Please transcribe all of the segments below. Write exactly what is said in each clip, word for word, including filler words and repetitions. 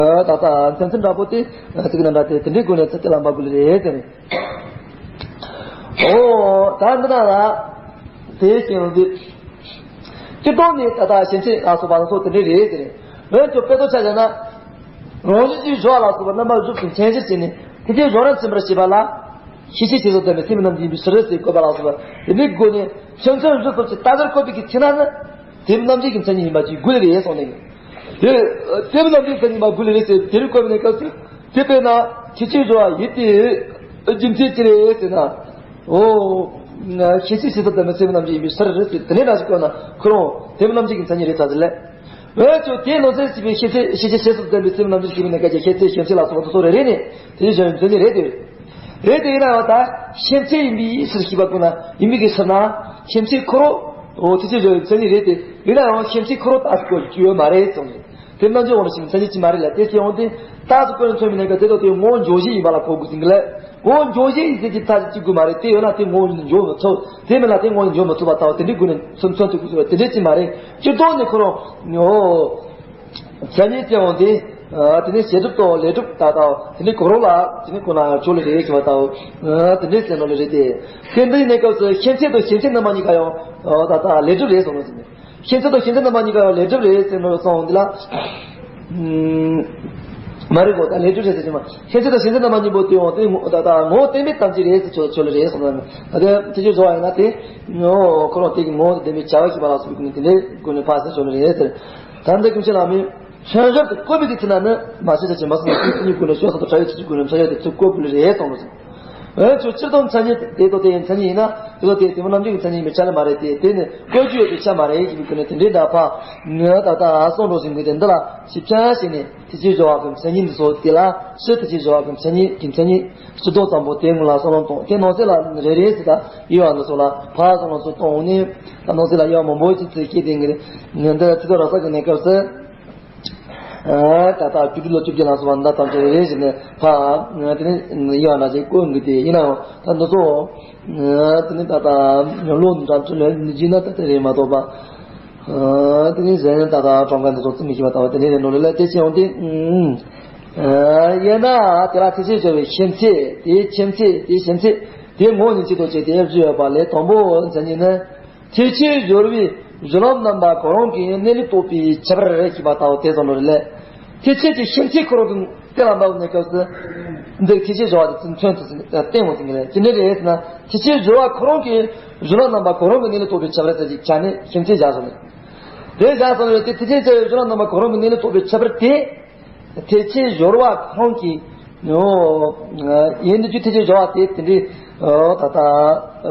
ད་ལྟ་མཚན་མཚན་འདྲ་པོ་དེ་ཚིག་ན་འདྲ་དེ་དེ་འདྲའི་སྒོ་ནས་ཚིག་དེ་ལ་འབབ་དགོས་ལེ་རེད་ཟེར་ནས། ཨོ་ད་འདི་ན་ལ་དེ་བཞིན་དུ་སྤྱིར་བཏང་ནི་ད་ལྟ་ཞེན་ཆེན་ལ་སོགས་པ་ལ་སོགས་དེ་འདྲའི་རེད་ཟེར་ནས། འོན་ཀྱང་དཔེ་ཐོག་ཆ་བཞག་ན། རང་བཞིན་གྱིས་གཞོལ་བ་ལ་སོགས་པ་རྣམ་པ་བཞི་གསུམ་མཚན་གཞིར་བྱས་ནས་དེ་དེ་གཞོལ་རང་ཚིམ་པར་བྱེད་པ་ལ། ཤེས་བྱའི་ཤེས་སུ་ལྡན་པའི་སེམས་རྣམས་ཡིན་པའི་ཕྱིར་ཟེར་བཀོད་པ་ལ་སོགས་པ་དེ་འདྲའི་སྒོ་ནས་མཚན་མཚོན་བཞི་སོགས་ཀྱི་རྟགས་གསལ་བཀོད་པའི་གི་ཚེ་ན་ནི། དེ་རྣམ་འབྱེད་ཀྱི་མཚན་ཉིད་ཡིན་པ་ཅིག་དགོས་ལེ་རེད་གསུངས་ནས། དེ་དེ་རྣམ་འབྱེད་མཚན་ཉིད་མ་དགོས་ལེ་རེད་ཟེར་དེ་རིགས་བཀོད་པའི་གནས་སྐབས་སུ། དེ་དཔེར་ན་དེ་ཕྱིར་གཞོལ་བ་ཡིན་ཏེ། རྒྱུ་མཚན་ཅི་རེད་ཟེར་ན། ཨོ། ཤེས་བྱའི་ཤེས་སུ་ལྡན་པའི་སེམས་རྣམ་འབྱེད་ཡིན་པའི་ཕྱིར་རེད་ཟེར་དེ་ནས་ན་ཞིག་བཀོད་ན་ཁོ་རང་དེ་རྣམ་འབྱེད་ཀྱི་མཚན་ཉིད་རེད་ཚ་ཟེར་ལེ། འོན་ཀྱང་དེའི་ནང་གསེས་ཞེས་པའི་ཤེས་བྱའི་ཤེས་བྱའི་ཤེས་སུ་ལྡན་པའི་སེམས་རྣམ་འབྱེད་ཞེས་པའི་གནས་སྐབས་ཀྱི་ཤེས་བྱའི་ཤེས་བྱེད་ལ་སོགས་པ་དེ་ཚོ་རེ་རེ་ནས་དེ་བཞིན་མཚན་ཉིད་རེད་དེ། རེད་དེ་ཡིན་ན་ཡང་ད་ཤེས་བྱེད་ཡིན་པའི་ཕྱིར་ཞེས་པ་ཀུན་ན་ཡིན་པའི་གི་ཕྱིར་ན། ཤེས་བྱེད་ཁོ་རང་། འོ་དེ་ཕྱིར་གཞོལ་བའི་མཚན་ཉིད་རེད་དེ། ཡིན་ན་ཡང་ཤེས་བྱེད་ཁོ་རང་ད་ཅིག་གོ་རྒྱུ་ཡོད་མ་རེད་གསུངས་ནས། དེ་རྣམ་འབྱེད་འོང་ཞིང་མཚན་ཉིད་ཅིག་མ་རེད་ལ་དེ་སྐྱེ་འོང་དེ། རྟགས་སུ་བཀོད་ནས་མཚོན་པའི་གནས་སྐབས་དེ་དང་དེའི་ངོ་བོ་འཇོག་བྱེད་ཡིན་པ་ལ་གོ་དགོས་ཟིན་གི་ལས། ངོ་བོ་འཇོག་བྱེད་ཡིན་ཟེར་གྱི་མཐའ་ཅིག་གཅིག་དགོས་མ་རེད་དེ་ཡོད་ན་དེ་ངོ་བོ་ནི་འཇོག་མི་ཐུབ། དེ་མིན་ལ་དེ་ངོ་བོ་ནི་འཇོག་མི་ཐུབ་པ་ལྟ་བུ་དེ་འདྲའི་སྒོ་ནས་མཚོན་མཚོན་ཐུབ་དགོས་ཟེར་བ་དེ་འདྲའི་ཅིག་མ་རེད། སྤྱིར་བཏང་ནས་ཁོ་རང་ངོ་བོ། མཚན་ཉིད་སྐྱེ་འོང་དེ། དེ་ནས་བྱེད་སྒྲུབ་དང་ལས་སྒྲུབ་ད་ལྟ་བུ་དེ་འདྲའི་གོ་རོ་ལ་དེ་ནས་གོ་ན་ཡང་ཆོག་ལེ་རེད་ཟེར་བ་ལྟ་བུ། དེ་འདྲའི་ཟེར་ནོ་ལེ་རེད་དེ། དེ་འདྲའི་གནས་སྐབས་སུ་ཤེས་བྱེད་དང་ཤེས་བྱེད་རྣམ་པ་གཉིས་ཀ་ཡང་ད་ལྟ་ལས་སྒྲུབ་རེད་གསུངས་ནོ་ཟེར་ནས། ཤེས་བྱེད་དང་ཤེས་བྱེད་རྣམ་པ་གཉིས་ཀ་ལས་སྒྲུབ་རེད་ཟེར་ནོ་སོང་འདི་ལ། མ་རེད་གོ་ད་ལས་སྒྲུབ་རེད་ཟེར་གྱི་མ། ཤེས་བྱེད་དང་ཤེས་བྱེད་རྣམ་པ་གཉིས་པོ་དེ་ཡང་དེ་ངོ་ད་ལྟ་ངོ་བོ་བདེན་པའི་དམ་ཚིག་རེད་ཟེར་ཆོག་ཆོག་ལེ་རེད་གསུངས་ན། ད་ལྟ་དེ་ཕྱིར་གཞོལ་བ་ཡིན་ན་དེ། ངོ་ཁོ་རང་དེ་གི་ངོ་བོ་བདེན་པའི་བྱ་བ་ཞིག་པ་ལ་སོགས་པའི་དེ་འདྲའི་སྒོ་ནས་ཕར་ཟེར་ཆོག་ལེ་རེད་ཟེར། ད་ལྟ་ཀུན་ཤེས་ལ་མིན། མཚོན་བྱེད་དུ་བཀོད་པའི་དེ་ཚེ་ན་ནི་མ་ཤེས་བྱ་ཅན་མ་སོང་ན་དེ་གཉིས་ཀུན་ནས་ཤོག་ས་དང་བྲལ་བའི་ཚེ་གཅིག་ཀུན་ནས་མཚོན་བྱེད་དུ་བཀོད་དགོས་ལེ་རེད་གསུངས་ལོ་ཟེར། འོན་ཀྱང་སྤྱིར་བཏང་མཚན་ཉིད་དེ་དང་དེ་ཡི་མཚན་ཉིད་ཡིན་ན་དེ་དང་དེ་དེ་མོ་རྣམ་འགྱུར་གྱི་མཚན་ཉིད་ཡིན་པའི་ཆ་ལ་མ་རེད་དེ་དེ་ནི་བཀོད་རྒྱུ་ཡོད་པའི་ཆ་མ་རེད་ཞེས་པའི་སྐོར་ནས་དེ་འདྲའི་འདྲ་ཕ་ངོས་ད་ལྟ་གསུང་རོགས་ཞིག་མི་དེ་འདི་ལ་ཞིབ་ཆ་བྱས་ནས་དེ་ཕྱིར་གཞོལ་བ་གི་མཚན་ཉིད་འདི་ཚོ་དེ་ལ་ཕྱིར་དེ་ཕྱིར་གཞོལ་བ་གི་མཚན་ཉིད་ཀྱི་མཚན་ཉིད་སྤྱི་ལྡོག་ཙམ་པོ་དེ་སྔོན་ལ་བསམ་བློ་གཏོང་དེ་ནང་གསེས་ལ་རེ་རེ་ཟེར་ད་དབྱེ་བ་འདི་ཚོ་ལ་ཕར་བསམ་བློ་ཚོ་གཏོང་ནས་ད་ནང་གསེས་ལ་དབྱེ་བ་མང་པོ་ཅིག་ཚིག་སྐྱེས་དེ་ངེད་འདི་ཚིག་ཐོ་ར་ས་གི་གནས་སྐབས་སུ། ད་ལྟ་བཅུ་དྲུག་ལོ་བཅོ་བརྒྱད་ལ་སོགས་པ་འདི་དང་དེ་རེ་ཞིག་ནས་ཕ། དེ་ནས་ཡང་ན་ཅིག་བཀོད་འདུག་སྟེ་ཡིན་ནའང་ད་འདི་ཚོ། དེ་ནས་ད་ལྟ་ལོ་འདྲ་ཚོ་ལ་ནི་བརྒྱུད་ན་ད་ལྟ་རེད་མ་གཏོགས་པ། དེ་ནས་གཞན་ད་ལྟ་གྲངས་ཀ་འདི་ཚོ་བརྩི་མི་ཤེས་པ་ལྟ་བུ་དེ་ནས་རེད་ནོ་ལེ་ལ་དེ་བྱས་ཡོང་དུས། ཡིན་ན་དེ་ལ་དེ་ཕྱིར་གཞོལ་བའི་ཤེས་བྱེད་དེའི་ཁྱིམ་མཚེས་དེའི་ཤེས་བྱེད་དེའི་ངོ་བོ་ཉིད་གཅིག་ཏུ་བྱས་ཏེ་བཞི་ཡོད་པ་ལས་དང་པོ་མཚན་ཉིད་ནི། དེ་ཕྱིར་གཞོལ་བའི་གཞུང་ལམ་རྣམ་པ་གང་རུང་གི་གནས་ལུགས་རྟོགས་པའི་ཁྱད་པར་རེ་ཞིག་པ་ལྟ་བུ་དེ་ཙམ་རེ་ལས། དེ་ཕྱིར་གྱི་ཤེས་བྱེད་ཁོ་རང་གི་གཏན་ལ་འབེབས་གནས་སྐབས་སུ། འདི་དེ་ཕྱིར་གཞོལ་བ་དེ་ཚུར་མཚོན་དུ་བསྟན་འོང་ཟིན་གྱི་རེད། ཅི་འདྲ་རེད་ཟེར་ན་དེ་ཕྱིར་གཞོལ་བ་ཁོ་རང་གི་གཞུང་ལམ་རྣམ་པ་གང་རུང་གི་གནས་ལུགས་རྟོགས་པའི་ཁྱད་པར་དེ་ཅིག་བྱ་ནས་ཤེས་བྱེད་བཞག་སོང་ནས། དེ་བཞག་སོང་ནས་དེ་དེ་ཕྱིར་གྱི་གཞུང་ལམ་རྣམ་པ་གང་རུང་གི་གནས་ལུགས་རྟོགས་པའི་ཁྱད་པར་དེ། དེ་ཕྱིར་གཞོལ་བ་ཁོང་གིས། ཡིན་འདི་རྒྱུ་དེ་ཕྱིར་གཞོལ་བ་དེ་དེ་འདྲའི། ད་ལྟ་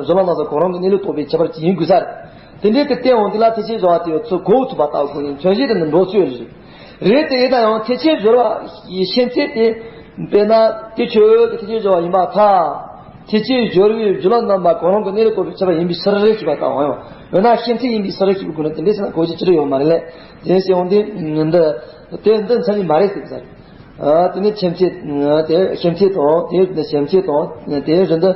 གཞུང་ལམ་རྣམ་པ་གང་རུང་གི་གནས་ལུགས་རྟོགས་པའི་ཁྱད་པར་ཅིག་ཡིན་དགོས་ས་རེད། དེ་འདྲའི་དེ་བསྟན་འོང་དེ་ལ་དེ་ཕྱིར་གཞོལ་བ་དེ་ཚོ་གོ་ཐུབ་པ་ལྟ་བུ་ཁོ་ནས་མཚོན་བྱེད་དེ་ནི་འགྲོ་ཚུལ་རེད། རེད་དེ་ཡིན་ན་ཡང་དེ་ཕྱིར་གཞོལ་བ་ཡི་ཤེས་ཚད་དེ། དཔེར་ན་དེ་ཆོས་དེ་དེ་ཕྱིར་གཞོལ་བ་ཡིན་པར་ཐལ། དེ་ཕྱིར་གཞོལ་བའི་གཞུང་ལམ་རྣམ་པ་གང་རུང་གི་གནས་ལུགས་རྟོགས་པའི་ཁྱད་པར་ཡིན་པའི་ཕྱིར་རེད་ཞེས་པ་ལྟ་བུ་ཡང་། འོ་ན་ཤེས་ཚད་ཡིན་པའི་ཕྱིར་ཞེས་པའི་སྒོ་ནས་དེ་འདྲའི་ཕྱིར་ན་གོ་རྒྱུ་ཅི་རེ་ཡོད་མ་རེད་ལས། དེ་བྱས་འོང་དུས་འདི། དེ་འདི་མཚན་ཉིད་མ་རེད་ཟེར་གི་ས་རེད། དེ་ནས་ཁྱིམ་མཚེས། དེ་ཁྱིམ་མཚེས་དང་དེ་ནས་ཞེན་ཆེན་དང་དེ་བཞིན་དུ་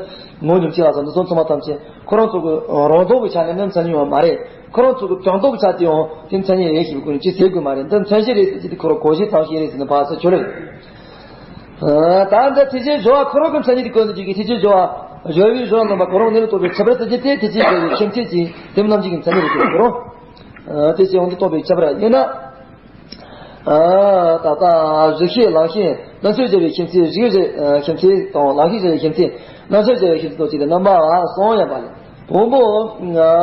ངོ་བོ་ཉིད་གཅིག་ལ་སོགས་འདི་ཚོ་ཚང་མ་ཐམས་ཅད་ཁོ་རང་ཚོ་གི་རང་ལྡོག་གི་ཆ་ནས་ནི་མཚན་ཉིད་ཡོད་མ་རེད། ཁོ་རང་ཚོ་གི་གྲངས་ལྡོག་གི་ཆ་དེ་ཡང་དེ་མཚན་ཉིད་རེད་ཞེས་པའི་སྐོར་ནས་ཅི་ཟེར་དགོས་མ་རེད། འདི་མཚན་གཞི་རེད་ཟེར་གྱི་དེ་ཁོ་རང་གོ་གཞི་ཐམས་ཅད་རེད་ཟེར་ནས་ཕར་ཟེར་ཆོག་ལེ། ད་འདི་དེ་ཕྱིར་གཞོལ་བ་ཁོ་རང་གི་མཚན་ཉིད་དེ་བཀོད་ནས་འཇུག་གི་དེ་ཕྱིར་གཞོལ་བ་གཞོལ་བའི་གཞུང་རྣམ་པ་གང་རུང་གནས་ལུགས་རྟོགས་པའི་ཁྱད་པར་དུ་གྱུར་ཏེ་དེ་ཕྱིར་གཞོལ་བའི་ཁྱིམ་མཚེས་ཀྱི་དེ་མོ་རྣམས་ཀྱི་མཚན་ཉིད་རེད་ཁོ་རང་། དེ་ཕྱིར་འོང་དུས་རྟོགས་པའི་ཁྱད་པར་ཡིན་ན། ད་ལྟ་གཞི་ཤེས་ལམ་ཤེས་རྣམ་ཤེས་སྦྱར་བའི་ཁྱིམ་མཚེས་གཞི་ཤེས་ཁྱིམ་མཚེས་དང་ལམ་ཤེས་སྦྱར་བའི་ཁྱིམ་མཚེས་རྣམ་ཤེས་སྦྱར་བའི་ཁྱིམ་མཚེས་དང་བཅས་ཏེ་རྣམ་པ་གསུམ་ཡོད་པ་ལས་དང་པོ་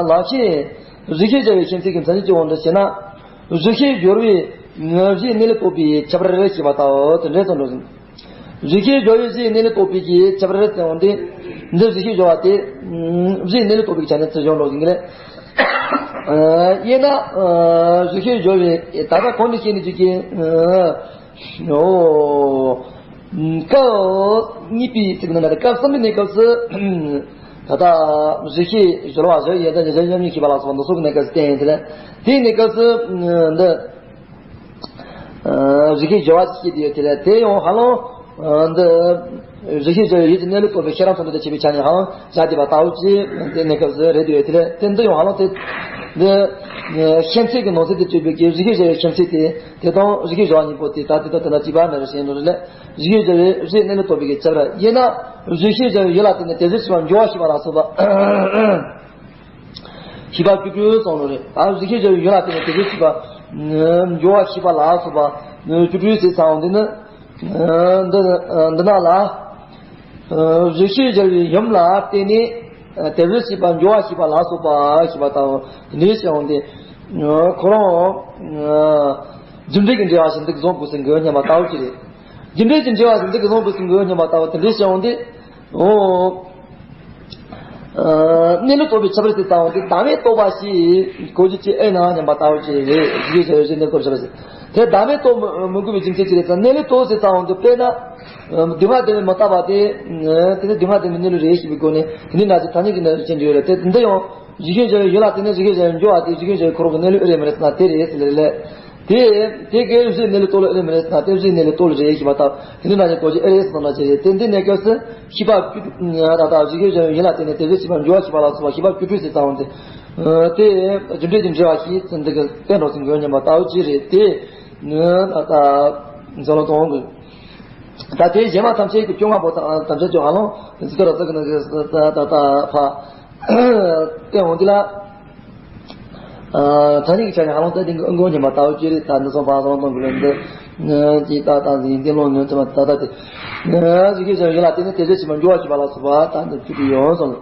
ལམ་ཤེས་གཞི་ཤེས་སྦྱར་བའི་ཁྱིམ་མཚེས་ཀྱི་མཚན་ཉིད་ཀྱི་དབང་དུ་བྱས་ན། གཞི་ཤེས་སྦྱོར་བའི་གཞིའི་གནས་ལུགས་རྟོགས་པའི་ཁྱད་པར་ཞེས་པ་ལྟ་བུ་དེ་འདྲའི་ཙམ་འགྲོ་ཟིན། གཞི་ཤེས་སྦྱོར་བའི་གཞིའི་གནས་ལུགས་རྟོགས་པའི་གི་ཁྱད་པར་ཟེར་བ་འདི། འདི་གཞི་ཤེས་སྦྱོར་བ་སྟེ། གཞིའི་གནས་ལུགས་རྟོགས་པའི་ཆ་ནས་ཚུལ་བྱུང་འགྲོ་ཟིན་གི་རེད། དབྱེ་ན། གཞི་ཤེས་སྦྱོར་བའི་ད་ལྟ་གོང་ནས་བཤད་ནས་འཇུག་གི། ཨོ། སྐབས་གཉིས་པའི་ཚིག་ནང་ལ་སྐབས་གསུམ་པའི་གནས་སྐབས་སུ། ད་ལྟ་གཞི་ཤེས་སྦྱོར་བ་བཞི་ཡི་ཡང་དག་ཉིད་གཞན་མཉམ་ཉིད་ཤེས་པ་ལ་སོགས་པ་འདི་སོགས་ཀྱི་གནས་སྐབས་སུ་བསྟན་ཡིན་དེ་ལས། དེའི་གནས་སྐབས་སུ་འདི། གཞི་ཤེས་སྦྱོར་བ་ཞིག་སྐྱེས་ཏེ་ཡོད་དེ་ལས་དེ་ཡང་ཧ་ལམ། འདི། གཞི་ཤེས་སྦྱོར་བའི་ཡུལ་གྱི་གནས་ལུགས་རྟོགས་པའི་ཤེས་རབ་མཚོན་དོན་དུ་བྱས་པའི་ཆ་ནས་ཧ་ལམ་བཞག་བསྡད་པ་ལྟ་བུ་ཅིག་དེ་གནས་སྐབས་སུ་རེད་དེ་ཡོད་དེ་ལས་དེ་འདི་ཡང་ཧ་ལམ་དེ། འདི་ཤན་ཚད་ཀྱི་ནང་གསེས་དེ་བརྗོད་པའི་གི་རིགས་ཤེས་བྱ་བའི་ཤན་ཚད་དེ། དེ་དང་རིགས་ཤེས་བྱ་བ་གཉིས་པོ་དེ་ད་དེ་དང་དེ་ལ་གཅིག་པ་ནི་རེད་ཟེར་ནོ་རེད་ལ། རིགས་ཤེས་བྱ་བའི་རིགས་གནས་ལུགས་རྟོགས་པའི་གི་ཁྱད་པར་ཡིན་ན། རིགས་ཤེས་བྱ་བའི་ཡུལ་ལ་བརྟེན་ནས་དེ་བཞིན་གཤིས་པ་འགྱུར་བ་ཤེས་པ་ལ་སོགས་པ། ཤེས་པ་བཅུ་དྲུག་གསུངས་ནོ་རེད། ད་རིགས་ཤེས་བྱ་བའི་ཡུལ་ལ་བརྟེན་ནས་དེ་བཞིན་གཤིས་པ་འགྱུར་བ་ཤེས་པ་ལ་སོགས་པ་བཅུ་དྲུག་ཟེར་ཚང་འདི་ནི། འདི་འདི་ནང་ལ། རིགས་ཤེས་བྱ་བའི་ཡུལ་ལ་བརྟེན་ནས། དེ་བཞིན་གཤིས་པ་འགྱུར་བ་ཤེས་པ་ལ་སོགས་པ་ཞེས་པ་དང་དེ་འདྲའི་བྱ་བ་འདི། ཁོ་རང་། རྒྱུ་འབྲས་ཀྱི་འབྲེལ་བ་ཞིག་འདུག་བཟུང་དགོས་སུ་འགྱུར་སྙམ་པ་ལྟ་བུ་ཅི་རེད། རྒྱུ་འབྲས་ཀྱི་འབྲེལ་བ་ཞིག་འདུག་བཟུང་དགོས་སུ་འགྱུར་སྙམ་པ་ལྟ་བུ་དེ་འདྲའི་བྱ་བ་འདི། ཨོ། གནས་ལུགས་རྟོགས་པའི་ཁྱད་པར་ཟེར་ཙམ་དེ་བདག་མེད་རྟོགས་པ་ཞིག་གོ་རྒྱུ་ཅི་ཨེ་ན་སྙམ་པ་ལྟ་བུ་ཅི་རེད། རིགས་ཤེས་བྱ་བའི་གནས་ལུགས་རྟོགས་པའི་ཁྱད་པར་ཟེར། དེ་བདག་མེད་རྟོགས་མི་དགོས་པའི་རྒྱུ་མཚན་ཅི་རེད་ཟེར་ན། གནས་ལུགས་རྟོགས་ཟེར་ཙམ་དེ་དཔེར་ན། སྡུག་བསྔལ་བདེན་པར་མི་རྟག་པ་དེ། དེ་ནི་སྡུག་བསྔལ་བདེན་པའི་གནས་ལུགས་རེད་ཞེས་པའི་སྒོ་ནས་དེ་འདྲའི་ན་ཚ་ཐ་སྙད་ཀྱི་ནང་དུ་བྱེད་འགྱུར་ཡོད་རེད། དེ་འདི་ཡང་རིགས་ཤེས་བྱ་བའི་ཡུལ་ལ་བརྟེན་ནས་རིགས་ཤེས་བྱ་བའི་འགྱུར་བ་དེ་རིགས་ཤེས་བྱ་བའི་ཁོ་རང་གི་གནས་ལུགས་ཨེ་རེད་མ་རེད་ཟེར་ན་དེ་རེད་ཟེར་ལེ་ལེ། དེ། དེ་གའི་རིགས་གནས་ལུགས་རྟོགས་ལ་ཨེ་རེད་མ་རེད་ཟེར་ན་དེ་རིགས་གནས་ལུགས་རྟོགས་ལ་རེད་ཞེས་པ་ལྟར་དེ་འདྲའི་ན་ཚ་དོ་ཅི་ཨེ་རེད་ཟེར་ན་ཅི་རེད། དེ་འདི་གནས་སྐབས་སུ་ཤེས་པ་བཅུ་དྲུག་ད་ལྟ་རིགས་ཤེས་བྱ་བའི་ཡུལ་ལ་བརྟེན་ནས་དེ་བཞིན་གཤིས་པ་འགྱུར་བ་ཤེས་པ་ལ་སོགས་པ་ཤེས་པ་བཅུ་དྲུག་ཟེར་ཙམ་དེ། དེ་རྒྱུ་འབྲས་ཀྱི་འབྲེལ་བ་ཞིག་ཚུལ་འདི་གི་བསྟན་འགྲོ་ཟིན་དགོས་སྙམ་པ་ལྟ་བུ་ཅི་རེད་དེ། ད་ལྟ་འཛམ་གླིང་སྟོང་གི། ད་དེ་གཞན་མ་ཐམས་ཅད་ཀྱི་སྐྱོ་ངལ་པོ་དང་ཐམས་ཅད་ཀྱི་ཧ་ལོང་དེ་ཚོ་ར་ས་གི་ནང་གི་ད་ལྟ་ཕ། བསྟན་འོང་འདི་ལ། ཐ་སྙད་ཀྱི་ཆ་ནས་ཧ་ལམ་ཏན་ཏན་གྱི་ཨང་གོང་ཉི་མ་ལྟ་བུ་ཅི་རེད། ད་འདི་སོང་བ་སོང་དང་གི་ལན་འདི། ཅི་ལྟ་སྟངས་ཟིན་ཏེ་ལོང་ཉོན་ཚེ་མ་ད་ལྟ་དེ། གཞི་སྐད་ཅིག་ཡིན་ལ་དེ་ནི་དེ་ཚོ་ཕྱི་མ་འགྱུར་བ་ཞིག་པ་ལ་སོགས་པ་ད་འདི་བཅུ་དྲུག་ཡོང་སོང་།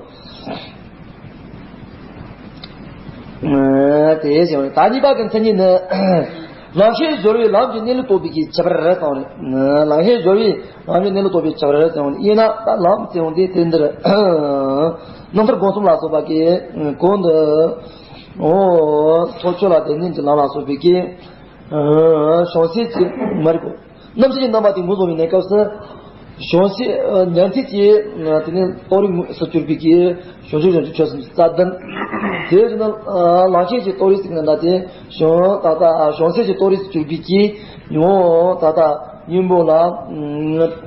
དེ་བཞིན་ད་གཉིས་པ་གི་མཚན་ཉིད་ནི། ལམ་ཤེས་སྦྱོར་བའི་ལམ་གྱི་གནས་ལུགས་རྟོགས་པའི་གི་ཁྱད་པར་རེད་དང་རེད། ལམ་ཤེས་སྦྱོར་བའི་ལམ་གྱི་གནས་ལུགས་རྟོགས་པའི་ཁྱད་པར་རེད་དང་རེད། ཡིན་ན་ད་ལམ་ཟེར་ཡོང་དུས་དེ་འདིར། རྣམ་ཐར་སྒོམ་གསུམ་ལ་སོགས་པ་གི་གོང་དུ། ཨོ། ཐོག་ཆོས་ལ་བདེན་འཛིན་གྱི་ལམ་ལ་སོགས་པའི་གི། བྱང་སེམས་ཀྱི་མ་རིག་གོ། རྣམ་ཤེས་ཀྱི་རྣམ་པ་དེ་ངོས་བཟུང་བའི་གནས་སྐབས་སུ། བྱང་སེམས་ཉན་ཐོས་ཀྱི་དེ་ནས་རྟོགས་རིགས་དངོས་སུ་གྱུར་པའི་གི་བྱང་ཆུབ་བྱང་ཆུབ་ཆོས་གསུམ་གྱི་རྩ་ལྡན། དེ་བཞིན་དུ་ལམ་ཤེས་ཀྱི་རྟོགས་རིགས་ཟེར་གྱི་ན་འདྲ་སྟེ་བྱང་ད་ལྟ་བྱང་སེམས་ཀྱི་རྟོགས་རིགས་སུ་གྱུར་པའི་གི་ཡང་ད་ལྟ་སྙིང་པོ་ལ་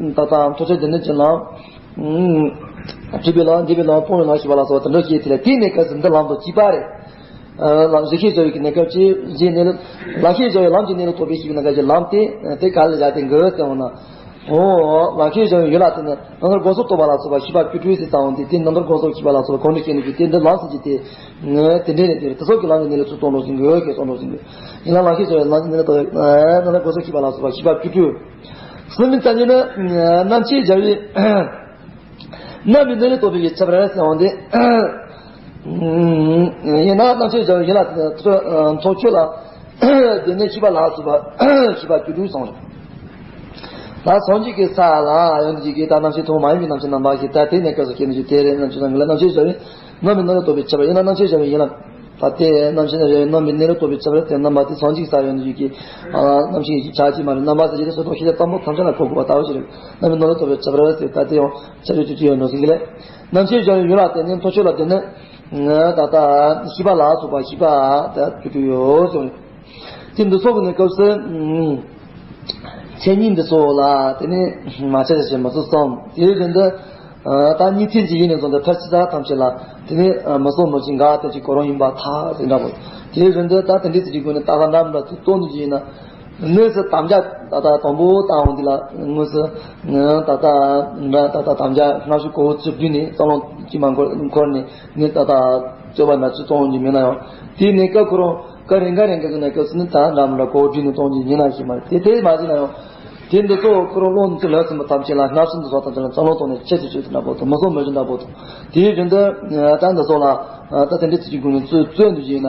ད་ལྟ་ཐོག་ཆོས་བདེན་འཛིན་གྱི་ལམ། སྒྲིབ་པའི་ལམ་འདས་པའི་ལམ་སྤོང་བའི་ལམ་ཞེས་པ་ལ་སོགས་པ་དེ་འདྲ་ཞིག་དེ་ལ་དེའི་གནས་སྐབས་སུ་འདི་ལམ་དང་གཅིག་པ་རེད། ལམ་གཞི་ཤེས་སྦྱོར་བའི་གནས་སྐབས་ཀྱི་གཞི་གནས་ལུགས། ལམ་ཤེས་སྦྱོར་བའི་ལམ་གྱི་གནས་ལུགས་རྟོགས་པའི་ཤེས་པའི་གནས་སྐབས་ཀྱི་ལམ་དེ་དེ་ག་ལ་བཞག་སྟེ་འགོད་ཟེར་འོང་ན། ཨོ། ལམ་ཤེས་སྦྱོར་བའི་ཡུལ་ལ་བརྟེན་ནས་རྣམ་ཐར་སྒོམ་གསུམ་རྟོགས་པ་ལ་སོགས་པ་ཤེས་པ་བཅུ་དྲུག་ཟེར་ཙམ་དེ་དེ་རྣམ་ཐར་སྒོམ་གསུམ་ཤེས་པ་ལ་སོགས་པ་གོང་དུ་བཤད་ནས་ཀྱི་དེ་འདི་ལམ་ཟེར་གྱི་དེ། དེ་འདྲའི་ནས་དེ་དེ་སོགས་ཀྱི་ལམ་གྱི་གནས་ལུགས་ཚུལ་སྟོན་རོགས་ཟིན་དགོས་ཀྱི་སྟོན་རོགས་ཟིན་དགོས། ཡིན་ན་ལམ་ཤེས་སྦྱོར་བའི་ལམ་གྱི་གནས་ལུགས་རྟོགས་པའི་རྣམ་ཐར་སྒོམ་གསུམ་ཤེས་པ་ལ་སོགས་པ་ཤེས་པ་བཅུ་དྲུག་གསུམ་པའི་མཚན་ཉིད་ནི། རྣམ་ཤེས་སྦྱོར་བའི། རྣམ་པའི་གནས་ལུགས་རྟོགས་པའི་ཁྱད་པར་ཟེར་འོང་སྟེ། ཡིན་ན་རྣམ་ཤེས་སྦྱོར་བའི་ཡུལ་ལ་ཐོག་ཆོས་ལ་བདེན་འཛིན་ཤེས་པ་ལ་སོགས་པ་ཤེས་པ་བཅུ་དྲུག་སོང་རེད། ད་སངས་རྒྱས་ཀྱི་ས་ལ་ཡོང་དུས་ཀྱི་ད་རྣམ་ཤེས་ཐུན་མོང་མ་ཡིན་པའི་རྣམ་ཤེས་རྣམ་པ་ཞིག་ད་དེ་ནས་སྐབས་སུ་སྐྱེ་ནས་ཀྱི་དེ་རེད། རྣམ་ཤེས་སྦྱོར་བའི་ཡུལ་ལ་རྣམ་ཤེས་སྦྱོར་བའི། རྣམ་པའི་གནས་ལུགས་རྟོགས་པའི་ཁྱད་པར་ཡིན་ན་རྣམ་ཤེས་སྦྱོར་བའི་ཡུལ་ལ། ད་ལྟའི་རྣམ་ཤེས་རྣམ་པའི་གནས་ལུགས་རྟོགས་པའི་ཁྱད་པར་དེ་རྣམ་པ་དེ་སངས་རྒྱས་ས་ཡོད་ནི་ཡོད་ཀྱི། རྣམ་ཤེས་ཀྱི་ཆ་གཅིག་མ་རེད། རྣམ་པ་ཟེར་གྱི་དེ་སོ་ཐོག་ཤེས་བྱ་ཙམ་པོ་ཐམས་ཅད་ལ་གོ་དགོས་པ་ལྟ་བུ་ཞིག་རེད། རྣམ་པའི་གནས་ལུགས་རྟོགས་པའི་ཁྱད་པར་ཟེར་ད་དེ་ཡང་ཆ་རེ་ཅིག་ཅིག་ཡོད་འགྲོ་ཟིན་གྱི་ལས། རྣམ་ཤེས་སྦྱོར་བའི་ཡུལ་ལ་བརྟེན་ནས་ཐོག་ཆོས་ལ་བརྟེན་ནས། ད་ལྟ་ཤེས་པ་ལ་སོགས་པ་ཤེས་པ་ད་བཅུ་དྲུག་ཡོད་ཟེར། དེ་འདི་ཚོ་གི་གནས་སྐབས་སུ། མཚན་ཉིད་འདི་ཚོ་ལ་དེ་ནས་མ་ཆགས་ཞེས་མི་སོ་གསུམ་དེའི་རིང་དུ། ད་གཉིས་ཐེན་གྱི་ཡིན་ནས་བཟུང་སྟེ་མཐར་ཕྱིན་ས་ཐམས་ཅད་ལ་དེ་ནས་མི་སོང་མི་ཤེས་འགའ་དེ་ཅིག་གོ་རང་ཡིན་པ་ཐག་ཟིན་འདྲ་པོ། དེའི་རིང་དུ་ད་དེ་འདྲའི་ཚིག་གི་སྒོ་ནས་ལྟ་བ་འདྲ་མི་འདྲ་ཚིག་སྟོན་ནས་ཀྱི་ཡིན་ན། དངོས་སུ་དམ་བཅའ་ད་ལྟ་དང་པོ་བཏང་འོང་འདི་ལ་དངོས་སུ་ད་ལྟ་འདྲ་ད་ལྟ་དམ་བཅའ་སྔ་ཕྱི་གོ་བོ་ཚུར་བསྡུས་ནས་རྩ་རླུང་དཀྱིལ་མ་འཁོར་འཁོར་ནས་ནི་ད་ལྟ་རྩོད་པ་འདྲ་ཚུལ་གཏོང་འོང་གི་མིན་ན་ཡང་དེའི་གནས་སྐབས་ཁོ་རང་སྐབས་རེ་འགའ་རེ་འགའ་གི་གནས་སྐབས་སུ་ནི་ད་འདྲ་མི་འདྲ་གོ་བོ་བསྡུས་ནས་གཏོང་གི་ཡིན་ན་ཞིག་མ་རེད། དེ་དེ་མ་ཟིན་ན་ཡང་དེ་འདི་ཚོ་ཁོ་རང་བློ་ནི་ཚུར་ལྷོད་ཟིན་པ་ཐམས་ཅད་ལ་སྔར་སྲོལ་འདི་ཚོ་ཐམས་ཅད་ལ་རྩ་རླུང་གཏོང་ནས་ཆེད་དུ་བཅོས་ཏེ་འདྲ་པོ་དང་མི་སོང་མི་ཤེས་འདྲ་པོ་དང་དེའི་རིང་དུ་ད་འདི་ཚོ་ལ་ད་དེ་འདྲའི་ཚིག་གི་སྒོ་ནས་རྩོད་རྩོད་འདུག་ཡིན་ན་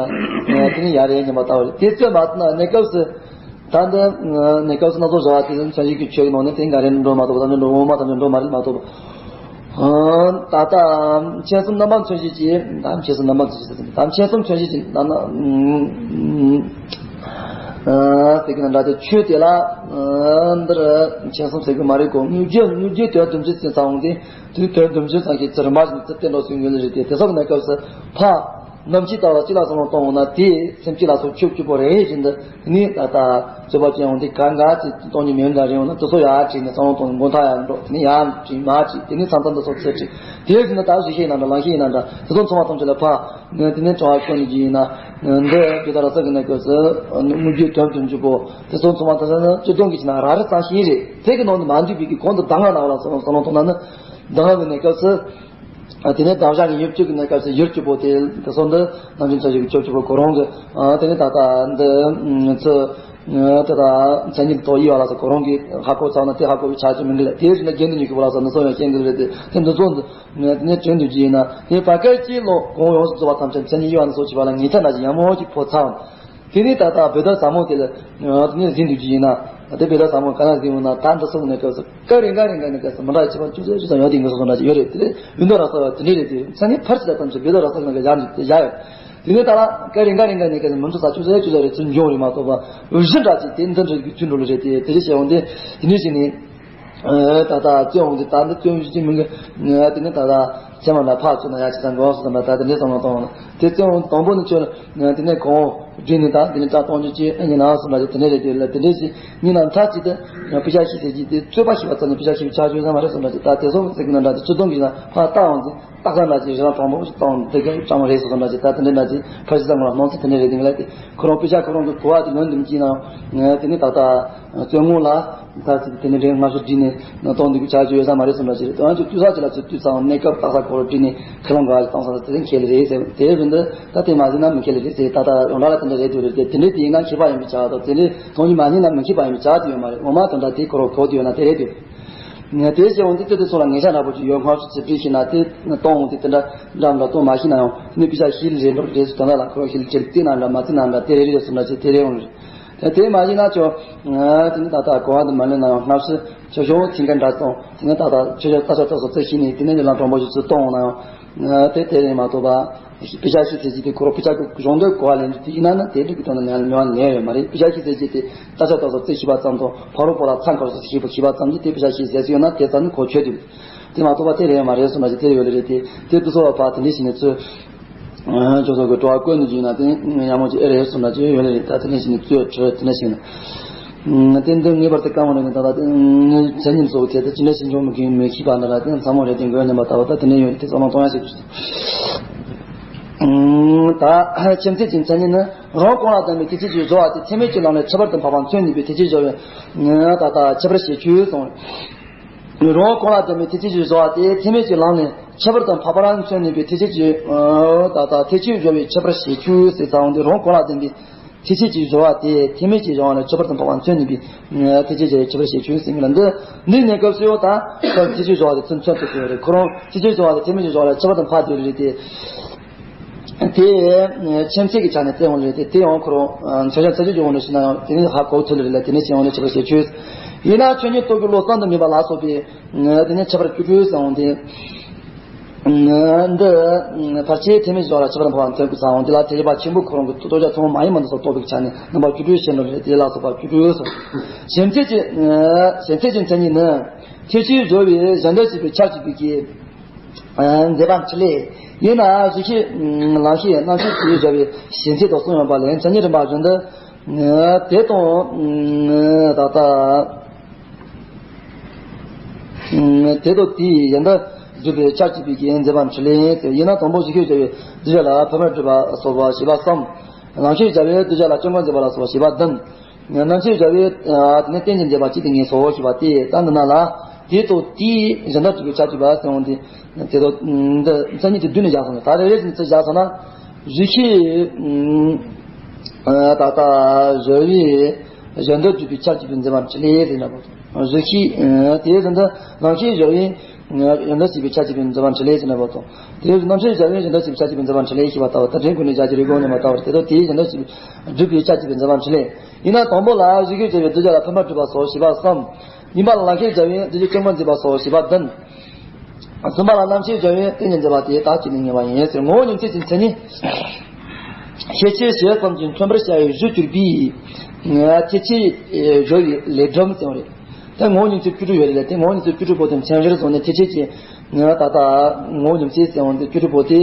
དེ་ནི་ཡ་རེད་སྙམ་པ་ལྟ་བ་རེད། དེ་རྩོད་མ་ཐུབ་ན་གནས་སྐབས་སུ། ད་འདི་གནས་སྐབས་སུ་སྣ་ཚོགས་བཟོ་བ་དེ་ཚོ་མཚོན་བྱེད་ཀྱི་ཆོས་ཀྱི་ནང་ནས་དེ་འགའ་རེ་འགྲོ་མ་ཐུབ་པ་དང་འགྲོ་འོང་མ་དང་འགྲོ་མ་རེད་མ་ཐུབ་པ། ད་ལྟ་མཁྱེན་གསུམ་རྣམ་པ་མཚོན་བྱེད་ཀྱི་ད་མཁྱེན་གསུམ་རྣམ་པ་མཚོན་བྱེད་ཟེར་ད་མཁྱེན་གསུམ་མཚོན་བྱེད་ཀྱི་ད་ན་ཟེར་གྱི་ན་འདྲ་སྟེ་ཆོས་དེ་ལ་འདིར་མཁྱེན་གསུམ་ཟེར་གྱི་མ་རེད་གོ། དངོས་རྒྱུ་དངོས་རྒྱུ་དོན་བདུན་ཅུ་ཟེར་ཚང་འོང་དེ་དེ་དོན་བདུན་ཅུ་ཚང་གི་ཚུལ་མ་བཞིན་དུ་བསྟན་འགྲོ་སྲོལ་ཡོད་ལེ་རེད་དེ་དེ་སོགས་ཀྱི་གནས་སྐབས་སུ་ཕ། ནམ་འཆི་ལྟ་བ་གཅིག་ལ་བསམ་བློ་གཏོང་འོང་ན་དེ་སེམས་གཅིག་ལ་སོགས་ཆོས་གཅིག་པོ་རེད་ཟེར་འདི་ནི་ད་ལྟ་རྩོད་པ་ཅན་འོང་དེ་གང་ག་ཅིག་གཏོང་རྒྱུ་མེད་འདྲ་རེད་འོང་ན་དེ་ཚོ་ཡར་བྲིས་ནས་བསམ་བློ་གཏོང་མགོ་མཐའ་ཡར་འགྲོ་དེ་ནི་ཡར་བྲིས་མར་བྲིས་དེ་ནི་མཚམས་མཚམས་དེ་ཚོ་ཚེ་བྲིས་དེ་ཟེར་ན་ད་གཟུགས་ཤེས་ཡིན་ན་འདྲ་ལང་ཤེས་ཡིན་ན་འདྲ་དེ་ཚོ་ཚང་མ་ཐམས་ཅད་ལ་ཕ་དེ་ནི་དྲང་བ་ཁྱོད་ནི་གྱི་ཡིན་ན་འདི་དེ་ལྟར་ས་གི་ན་སྐབས་སུ་དངོས་རྒྱུ་དོན་དུ་འཇུག་གོ་དེ་ཚོ་ཚང་མ་ད་ས་ན་སྤྱི་དོན་གྱི་ཕྱི་ན་ར་རི་ཙམ་ཞིག་རེད་དེ་གི་ནང་དུ་མ་འདུས་པའི་གི་གོང་དུ་གདམས་ངག་ན་བ་ལ་བསམ་བློ་གཏོང་ན་ནི་གདམས་ངག་གི་གནས་སྐབས་སུ། དེ་ནས་གདམས་ངག་གི་ཡུལ་གཅིག་གི་གནས་སྐབས་སུ་ཡུལ་གཅིག་པོ་དེ་དེ་སོགས་འདི་ནམ་རྒྱུན་ཚ་ཞིག་གི་སྐྱོབ་གཅིག་པོ་གོ་རང་གི་དེ་ནས་ད་ལྟ་འདི་ཚུ་དེ་ལྟ་མཚན་ཉིད་ཐོག་ཡིད་བ་ལ་སོགས་གོ་རང་གི་ཧ་གོ་ཚང་ན་དེ་ཧ་གོ་བའི་ཆ་ཅི་མིན་གི་ལ་དེའི་རིགས་ལ་རྒྱན་དུ་ཉིད་ཀྱི་བ་ལ་སོགས་འདི་སོགས་ཡང་ཤེས་འདུག་རེད་དེ་དེ་འདི་ཚོ་འདི་དེ་ནས་དྲན་དུ་གྱིས་ཡིན་ན་དེ་བར་སྐབས་ཀྱི་ལོ་གོང་ཡོངས་སུ་རྫོགས་པ་ཐམས་ཅད་མཚན་ཉིད་ཡིད་བ་ལ་སོགས་བྱེད་པ་ལ་ངེས་ཐག་ན་ཞིག་ཡང་མོ་ཅིག་ཕོ་ཚང་། དེ་ནས་ད་ལྟ་བོད་ཟླ་ཟབ་མོ་དེ་ལ་དེ་ནས་ཟིན་དུས་ཀྱི་ཡིན་ན་དེ་བོད་ཟླ་ཟབ་མོ་ག་ན་ཟིན་འོང་ན་ད་འདི་སོང་ནས་སྐབས་སུ་སྐབས་རེ་འགའ་རེ་འགའ་ནས་སྐབས་སུ་མི་འདྲ་བའི་ཁྱད་པར་ཅུང་ཟད་ཅུང་ཟད་ཡོད་དེ་ངེས་སོ་སོ་འདྲ་ཅིག་ཡོད་རེད། དེ་ཡུལ་དུ་ར་ས་བ་དེ་འདྲས་རེད། དེ་མཚན་ཉིད་ཕར་ཕྱིན་ད་ཙམ་ཞིག་བོད་ཟླ་ར་ས་ནང་གི་ཡར་འདུག་དེ་ཡར་ཡོད། དེ་ནས་ད་ལ་སྐབས་རེ་འགའ་རེ་འགའ་ནས་སྐབས་སུ་མི་འདྲ་ས་ཅུང་ཟད་ཅུང་ཟད་རེ་ཚུར་འབྱུང་རེད་མ་གཏོགས་པ་གཞི་འདྲ་ཅིག་དེ་འདི་འདྲ་གི་ཚུལ་འགྲོ་ལ་རེད། དེ་དེ་རེ་བྱས་འོང་དེ་དེ་འདྲས་བྱས་ནས། ད་ལྟ་བཙོན་འོང་དུས་ད་འདི་བཙོན་ཞུ་གི་མིན་གི། དེ་ནས་ད་ལྟ་ཚེ་མ་ལ་ཕར་བཙོན་ན་ཡ་ཅི་ཙམ་འགོར་སོང་ཙམ་ལ་ད་དེ་འདྲའི་བསམ་བློ་གཏོང་བ་ལ་དེ་བཙོན་འོང་དང་པོ་ནི་ཁྱོད་དེ་ནས་གོང་བསྒྲིགས་ནས་ད་དེ་ནས་སྐྲག་གཏོང་རྒྱུ་ཅི་ཨེ་ཡིན་ན་སོང་ལ་དེ་ནས་རེད་དེ་ལ་དེ་འདྲའི་ཞིག་ཉིན་ལ་མཐའ་གཅིག་ཏུ་དཔེ་ཆ་ཤེས་ཟེར་གྱི་དེ་རྩོད་པ་ཤེས་པ་ཙམ་ནས་དཔེ་ཆ་ཤེས་པའི་ཆ་ཆོས་ཙམ་མ་རེད་སོང་ལ་ཅི་ད་དེ་སོང་ཟེར་གི་ན་འདྲ་དེ་ཚོ་སྟོང་གི་ན་ཕར་བལྟ་འོང་ཙི་ཏག་ས་འདྲ་ཅིག་རི་ལ་དང་པོ་ཞིག་བཏང་འདི་ག་ཅང་རེད་སོང་ཙམ་འདྲ་ཅིག་ད་དེ་འདྲའི་འདྲ་ཅིག་ཕར་ཞིག་ཙམ་ལ་སྣང་ཚུལ་དེ་འདྲའི་རེད་དེ་ངས་ལ་དེ་ཁོ་རང་དཔེ་ཆ་ཁོ་རང་གི་གོ་བ་དེ་ལོན་འདུམ་གྱིས་ན་དེ་ནས་ད་ལྟ་བཙོན་ངོ་ལ། ད་ཅིག་དེ་ནས་རེད་སྔ་ཤོས་བྲིས་ནས་གཏོང་འདི་གི་ཆ་ཅི་ཡོད་ས་མ་རེད་སོང་འདྲ་ཅིག་རེད། དོན་གྱི་དུས་ས་ཅི་ལ་ཚུར་དུས་ཚང་གནས་སྐབས་ཏག་ས་ཁོ་རང་བྲིས་ནས་ཁས་ལོང་ག་ཅིག་བཏང་ས་དེ་རིང་ཁས་ལེ་རེད་ཟེར་དེ་རིང་འདི་ད་དེ་མ་ཟིན་ན་མི་ཁས་ལེ་རེད་ཟེར་ད་ལྟ་ཡོང་འདྲ་ལ་དེ་འདྲ་རེད་དུ་རེད་དེ་དེ་འདྲའི་དེ་ཡིན་ན་མཁས་པ་ཡིན་པའི་ཆ་དང་དེ་འདྲའི་མཐོང་རྒྱུ་མ་རྙེད་ན་མི་མཁས་པ་ཡིན་པའི་ཆ་དེ་ཡོད་མ་རེད། ངོ་མ་དོན་དག་དེ་ཁོ་རང་གོ་དེ་ཡོད་ན་དེ་རེད་དེ། དེ་བྱས་འོང་དུས་དེ་དེ་ཚོ་ལ་ངེས་ཤ་འདྲ་པོ་ཅིག་ཡོད། སྔར་སུ་ཚེ་བྲིས་ཤེས་ན་དེ་གཏོང་འོང་དུས་དེ་འདྲ་འདྲ་མི་འདྲ་གཏོང་མ་ཤེས་ན་ཡང་དེ་ནས་དཔེ་ཆ་ཤེས་ལེ་རེད་འགྲོ་རེད་ཟེར་དོན་དག་ལ་ཁོ་རང་ཤེས་ལེ་ཁྱེད་བལྟས་ན་འདྲ་མ་བལྟས་ན་འདྲ་དེ་རེད་རེད་ཟེར་འདྲ་ཅིག་དེ་རེད་འོང་རེད། དེ་མ་ཡིན་ན་ཅོ། དེ་ནི་ད་ལྟ་གོ་བ་འདི་མ་ལོན་ན་ཡང་སྔར་སྲོལ་ཆོས་ཕྱོགས་ཐིང་ག་འདྲ་སོང་དེ་ནི་ད་ལྟ་ཆོས་ཕྱོགས་ལྟ་ཆ་ལྟ་སོགས་རྩོད་ཤེས་ནས་དེ་ནི་ལམ་དྲང་པོ་ཞིག་ཚུར་གཏོང་འོང་ན་ཡང་དེ་དེ་རེད་མ་གཏོགས་པ། དཔེ་ཆ་ཤེས་ཚད་ཀྱི་དེ་ཁོ་རང་དཔེ་ཆ་གི་གཞུང་དོན་གོ་བ་ལེན་རྒྱུ་དེ་ཡིན་ན་ནི་དེ་འདྲ་གི་དོན་དུ་ནས་ལོན་ནས་ཡོད་མ་རེད། དཔེ་ཆ་ཤེས་ཚད་ཀྱི་དེ་ལྟ་ཆ་ལྟ་སོགས་རྩོད་ཤེས་པ་ཙམ་དང་ཕ་རོལ་པོ་ལ་ཚང་ཁར་སོགས་ཤེས་པ་ཤེས་པ་ཙམ་གྱིས་དེ་དཔེ་ཆ་ཤེས་ཚད་ཡོད་ན་དེ་ཙམ་ནི་གོ་ཆོད་དེ། དེ་མ་གཏོགས་པ་དེ་རེད་མ་རེད་སོང་ན་ཅི་དེ་ཡོད་ལེ་རེད་དེ་དེ་དུ་སོ་བ་ཕ་དེ་འདྲ་ཞིག་ནས་ཚོས། ཅོ་སོ་གི་སྤྲོ་བ་བཀོད་ནས་བྱུང་ན་དེ་ཡག་མོ་ཅིག་ཨེ་རེད་སོང་ན་ཅི་ཡོད་ལེ་རེད། ད་དེ་འདྲ་ཞིག་ནས་ཚོས་གྲོས་དེ་འདྲ་ཞིག་ན། དེ་འདི་ངེས་པར་དུ་བཀའ་མོལ་ནས་ད་ལྟ་དེ་མཚན་ཉིད་སོགས་དེ་དེ་ཅི་འདྲ་ཞིག་འཇོག་མི་དགོས་མི་ཤེས་པ་འདི་ལ་དེ་ཚང་མ་རེད་དེ་འགོས་ནས་མ་ད་བ་ད་དེ་འདྲ་ཡོད་དེ་ཚང་མ་གཏོང་ཡ་ཞིག་ད་ཁྱིམ་མཚེས་ཀྱི་མཚན་ཉིད་ནི་རང་གོང་ལ་ལྡན་པའི་དེ་ཚེ་ཀྱི་བཟོ་བ་དེ་ཚད་མེད་ཀྱི་ལམ་ལས་ཁྱད་པར་དུ་འཕགས་པ་མཚོན་ནུས་པའི་དེ་ཚེ་བཟོ་བའི་ད་ལྟ་ཁྱད་པར་བྱེད་ཆོས་གསུངས། རང་གོང་ལ་ལྡན་པའི་དེ་ཚེ་ཀྱི་བཟོ་བ་དེ་ཚད་མེད་ཀྱི་ལམ་ནས་ཁྱད་པར་དུ་འཕགས་པ་རང་མཚོན་ནུས་པའི་དེ་ཚེ་ཀྱི་ད་ལྟ་ཚེ་ཀྱི་བཟོ་བའི་ཁྱད་པར་བྱེད་ཆོས་ཟེར་ཚ་འོང་དུས་རང་གོང་ལ་ལྡན་པའི་དེ་ཚེ་ཀྱི་བཟོ་བ་དེ་ཚད་མེད་ཀྱི་བཟོ་བ་ལས་ཁྱད་པར་དུ་འཕགས་པ་མཚོན་ནུས་པའི་དེ་ཚེ་ཀྱི་ཁྱད་པར་བྱེད་ཆོས་ཟེར་གྱི་ལ་འདི་འདི་གནས་སྐབས་སུ་ཡོད་ད་དེ་ཚེ་ཀྱི་བཟོ་བ་དེ་ཚུན་ཚོད་དུ་ཡོད་རེད། ཁོ་རང་དེ་ཚེ་ཀྱི་བཟོ་བ་དེ་ཚད་མེད་ཀྱི་བཟོ་བ་ལས་ཁྱད་པར་དུ་འཕགས་དེ་རེད་དེ། དེ་ཁྱིམ་མཚེས་ཀྱི་ཆ་ནས་བཙལ་འོང་རེད་དེ་དེ་ཡང་ཁོ་རང་མཚོན་བྱ་ཚད་ཀྱི་འཇོག་འོང་རེད་ཞུ་ན་ཡང་དེ་ནི་ཧ་གོ་ཐུབ་ལེ་རེད་ལ་དེ་ནི་བྱེད་འོང་ནས་ཁྱད་པར་བྱེད་ཆོས་ཡིན་ན་ཆོས་ཉིད་རྟོགས་རྒྱུ་བློ་བསམ་དུ་མེད་པ་ལ་སོགས་པའི་དེ་ནི་ཁྱད་པར་བཅུ་དྲུག་ཟེར་འོང་དེ། འདི་ཕལ་ཆེར་ཚད་མེད་བཟོ་ལ་ཁྱད་པར་འཕགས་པ་མཚོན་དགོས་ས་འོང་དེ་ལ་ཐེག་པ་ཆེན་པོ་ཁོ་རང་གི་རྟོགས་བྱ་ཚང་མ་ཡིན་མ་འདི་སོགས་རྟོགས་པའི་ཆ་ནས་རྣམ་པ་བཅུ་དྲུག་བཤད་འགྲོ་རེད་དེ་ལ་སོགས་པ་བཅུ་དྲུག་སོགས། གཞན་ཚད་ཀྱི་གཞན་ཚད་ཀྱི་མཚན་ཉིད་ནི་ཐེག་ཆེན་བཟོ་བའི་གཞན་དོན་བྱེད་པའི་ཆར་གྱིས་པའི་གི་མཛད་པ་འཕྲིན་ལས་ཡིན་ན་གཟུགས་ཤེས་ལམ་ཤེས་རྣམ་ཤེས་ཀྱིས་བྱ་བའི་གཞན་ཚད་དུ་གསུངས་ཡོད་པ་ལས་མཚན་ཉིད་རིམ་པ་བཞིན་དུ་དེ་དང་ད་ལྟ་དེ་དང་དེའི་གཞན་དོན་སྒྲུབ་པའི་ཆར་གྱིས་པའི་གི་མཛད་པ་འཕྲིན་ལས་ཡིན་ན་དང་པོ་གཟུགས་ཤེས་བྱ་བའི་གདུལ་བྱ་ལ་ཕ་མར་སྒྲུབ་པ་སོགས་པ་བྱེད་པ་གསུམ། ལམ་ཤེས་བྱ་བའི་གདུལ་བྱ་ལ་སྐྱོབ་མགོན་མཛད་པ་ལ་སོགས་པ་བྱེད་པ་བདུན། རྣམ་ཤེས་བྱ་བའི་དེ་ནས་རྟེན་ཅིང་འབྲེལ་བ་གཅིག་ཏུ་ངེས་སོ་ཞེས་པ་སྟེ་ད་འདི་ན་ལ་དེ་ཚོ་དེའི་གཞན་དོན་སྒྲུབ་པའི་ཆར་གྱིས་པ་ཟེར་འོང་དེ་དེ་ཚོ་འདི་མཚན་ཉིད་དེ་བསྡུས་ནས་བཞག་སོང་ན་ད་རེ་རེ་བཞིན་ཚུར་བཞག་སོང་ན་གཟུགས་ཤེས་ད་ལྟ་བཟོ་བའི་གཞན་དོན་སྒྲུབ་པའི་ཆར་གྱིས་པའི་མཛད་པ་འཕྲིན་ལས་ཟེར་ན་བོ་གཟུགས་ཤེས་དེའི་ཟིན་ད་རྣམ་ཤེས་བཟོ་བའི་གཞན་དོན་སྒྲུབ་པའི་ཆར་གྱིས་པའི་མཛད་པ་འཕྲིན་ལས་ཟེར་ན་བོ་དང་དེའི་རྣམ་ཤེས་བཟོ་བའི་གཞན་དོན་སྒྲུབ་པའི་ཆར་གྱིས་པའི་མཛད་པ་འཕྲིན་ལས་ཞེས་པ་ལྟ་བུ་ད་དྲན་ཁུལ་ནས་བཞག་རྒྱུ་རེད་དགོངས་ནས་མ་ལྟ་བར་དེ་ཚོ་དེའི་གཞན་དོན་སྒྲུབ་པའི་ཆར་གྱིས་པའི་མཛད་པ་འཕྲིན་ལས། ཡིན་ན་དང་པོ་ལ་གཟུགས་ཤེས་བྱ་བའི་གདུལ་བྱ་ལ་ཕ་མར་སྒྲུབ་པ་སོགས་བྱེད་པ་གསུམ། གཉིས་པ་ལ་ལམ་ཤེས་བྱ་བའི་གདུལ་བྱའི་སྐྱོབ་མགོན་མཛད་པ་སོགས་བྱེད་པ་བདུན། གསུམ་པ་ལ་རྣམ་ཤེས་བྱ་བའི་རྟེན་ཅིང་འབྲེལ་བ་དེ་དག་གཅིག་ནས་ངེས་པ་ཡིན་ཟེར། ངོ་བོ་ཉིད་ཚད་ཀྱི་མཚན་ཉིད། ཤེས་བྱའི་ཞལ་ཙམ་གྱིས་མཚོན་པར་བྱ་བའི་གཞི་གྱུར་པའི། ཐེག་ཆེན་བཟོ་བའི་ལས་སྒྲོམ་ཟེར་བ་རེད། དེ་ངོ་བོ་ཉིད་ཚེ་བཅུ་དྲུག་ཡོད་རེད་ལ། དེ་ངོ་བོ་ཉིད་ཚེ་བཅུ་དྲུག་པོ་དེ་མཚན་གཞིར་བཟུང་ནས་ཐེག་ཆེན་གྱི་ད་ལྟ་ངོ་བོ་ཉིད་ཚེ་ཟེར་བ་དེ་བཅུ་དྲུག་པོ་དེ་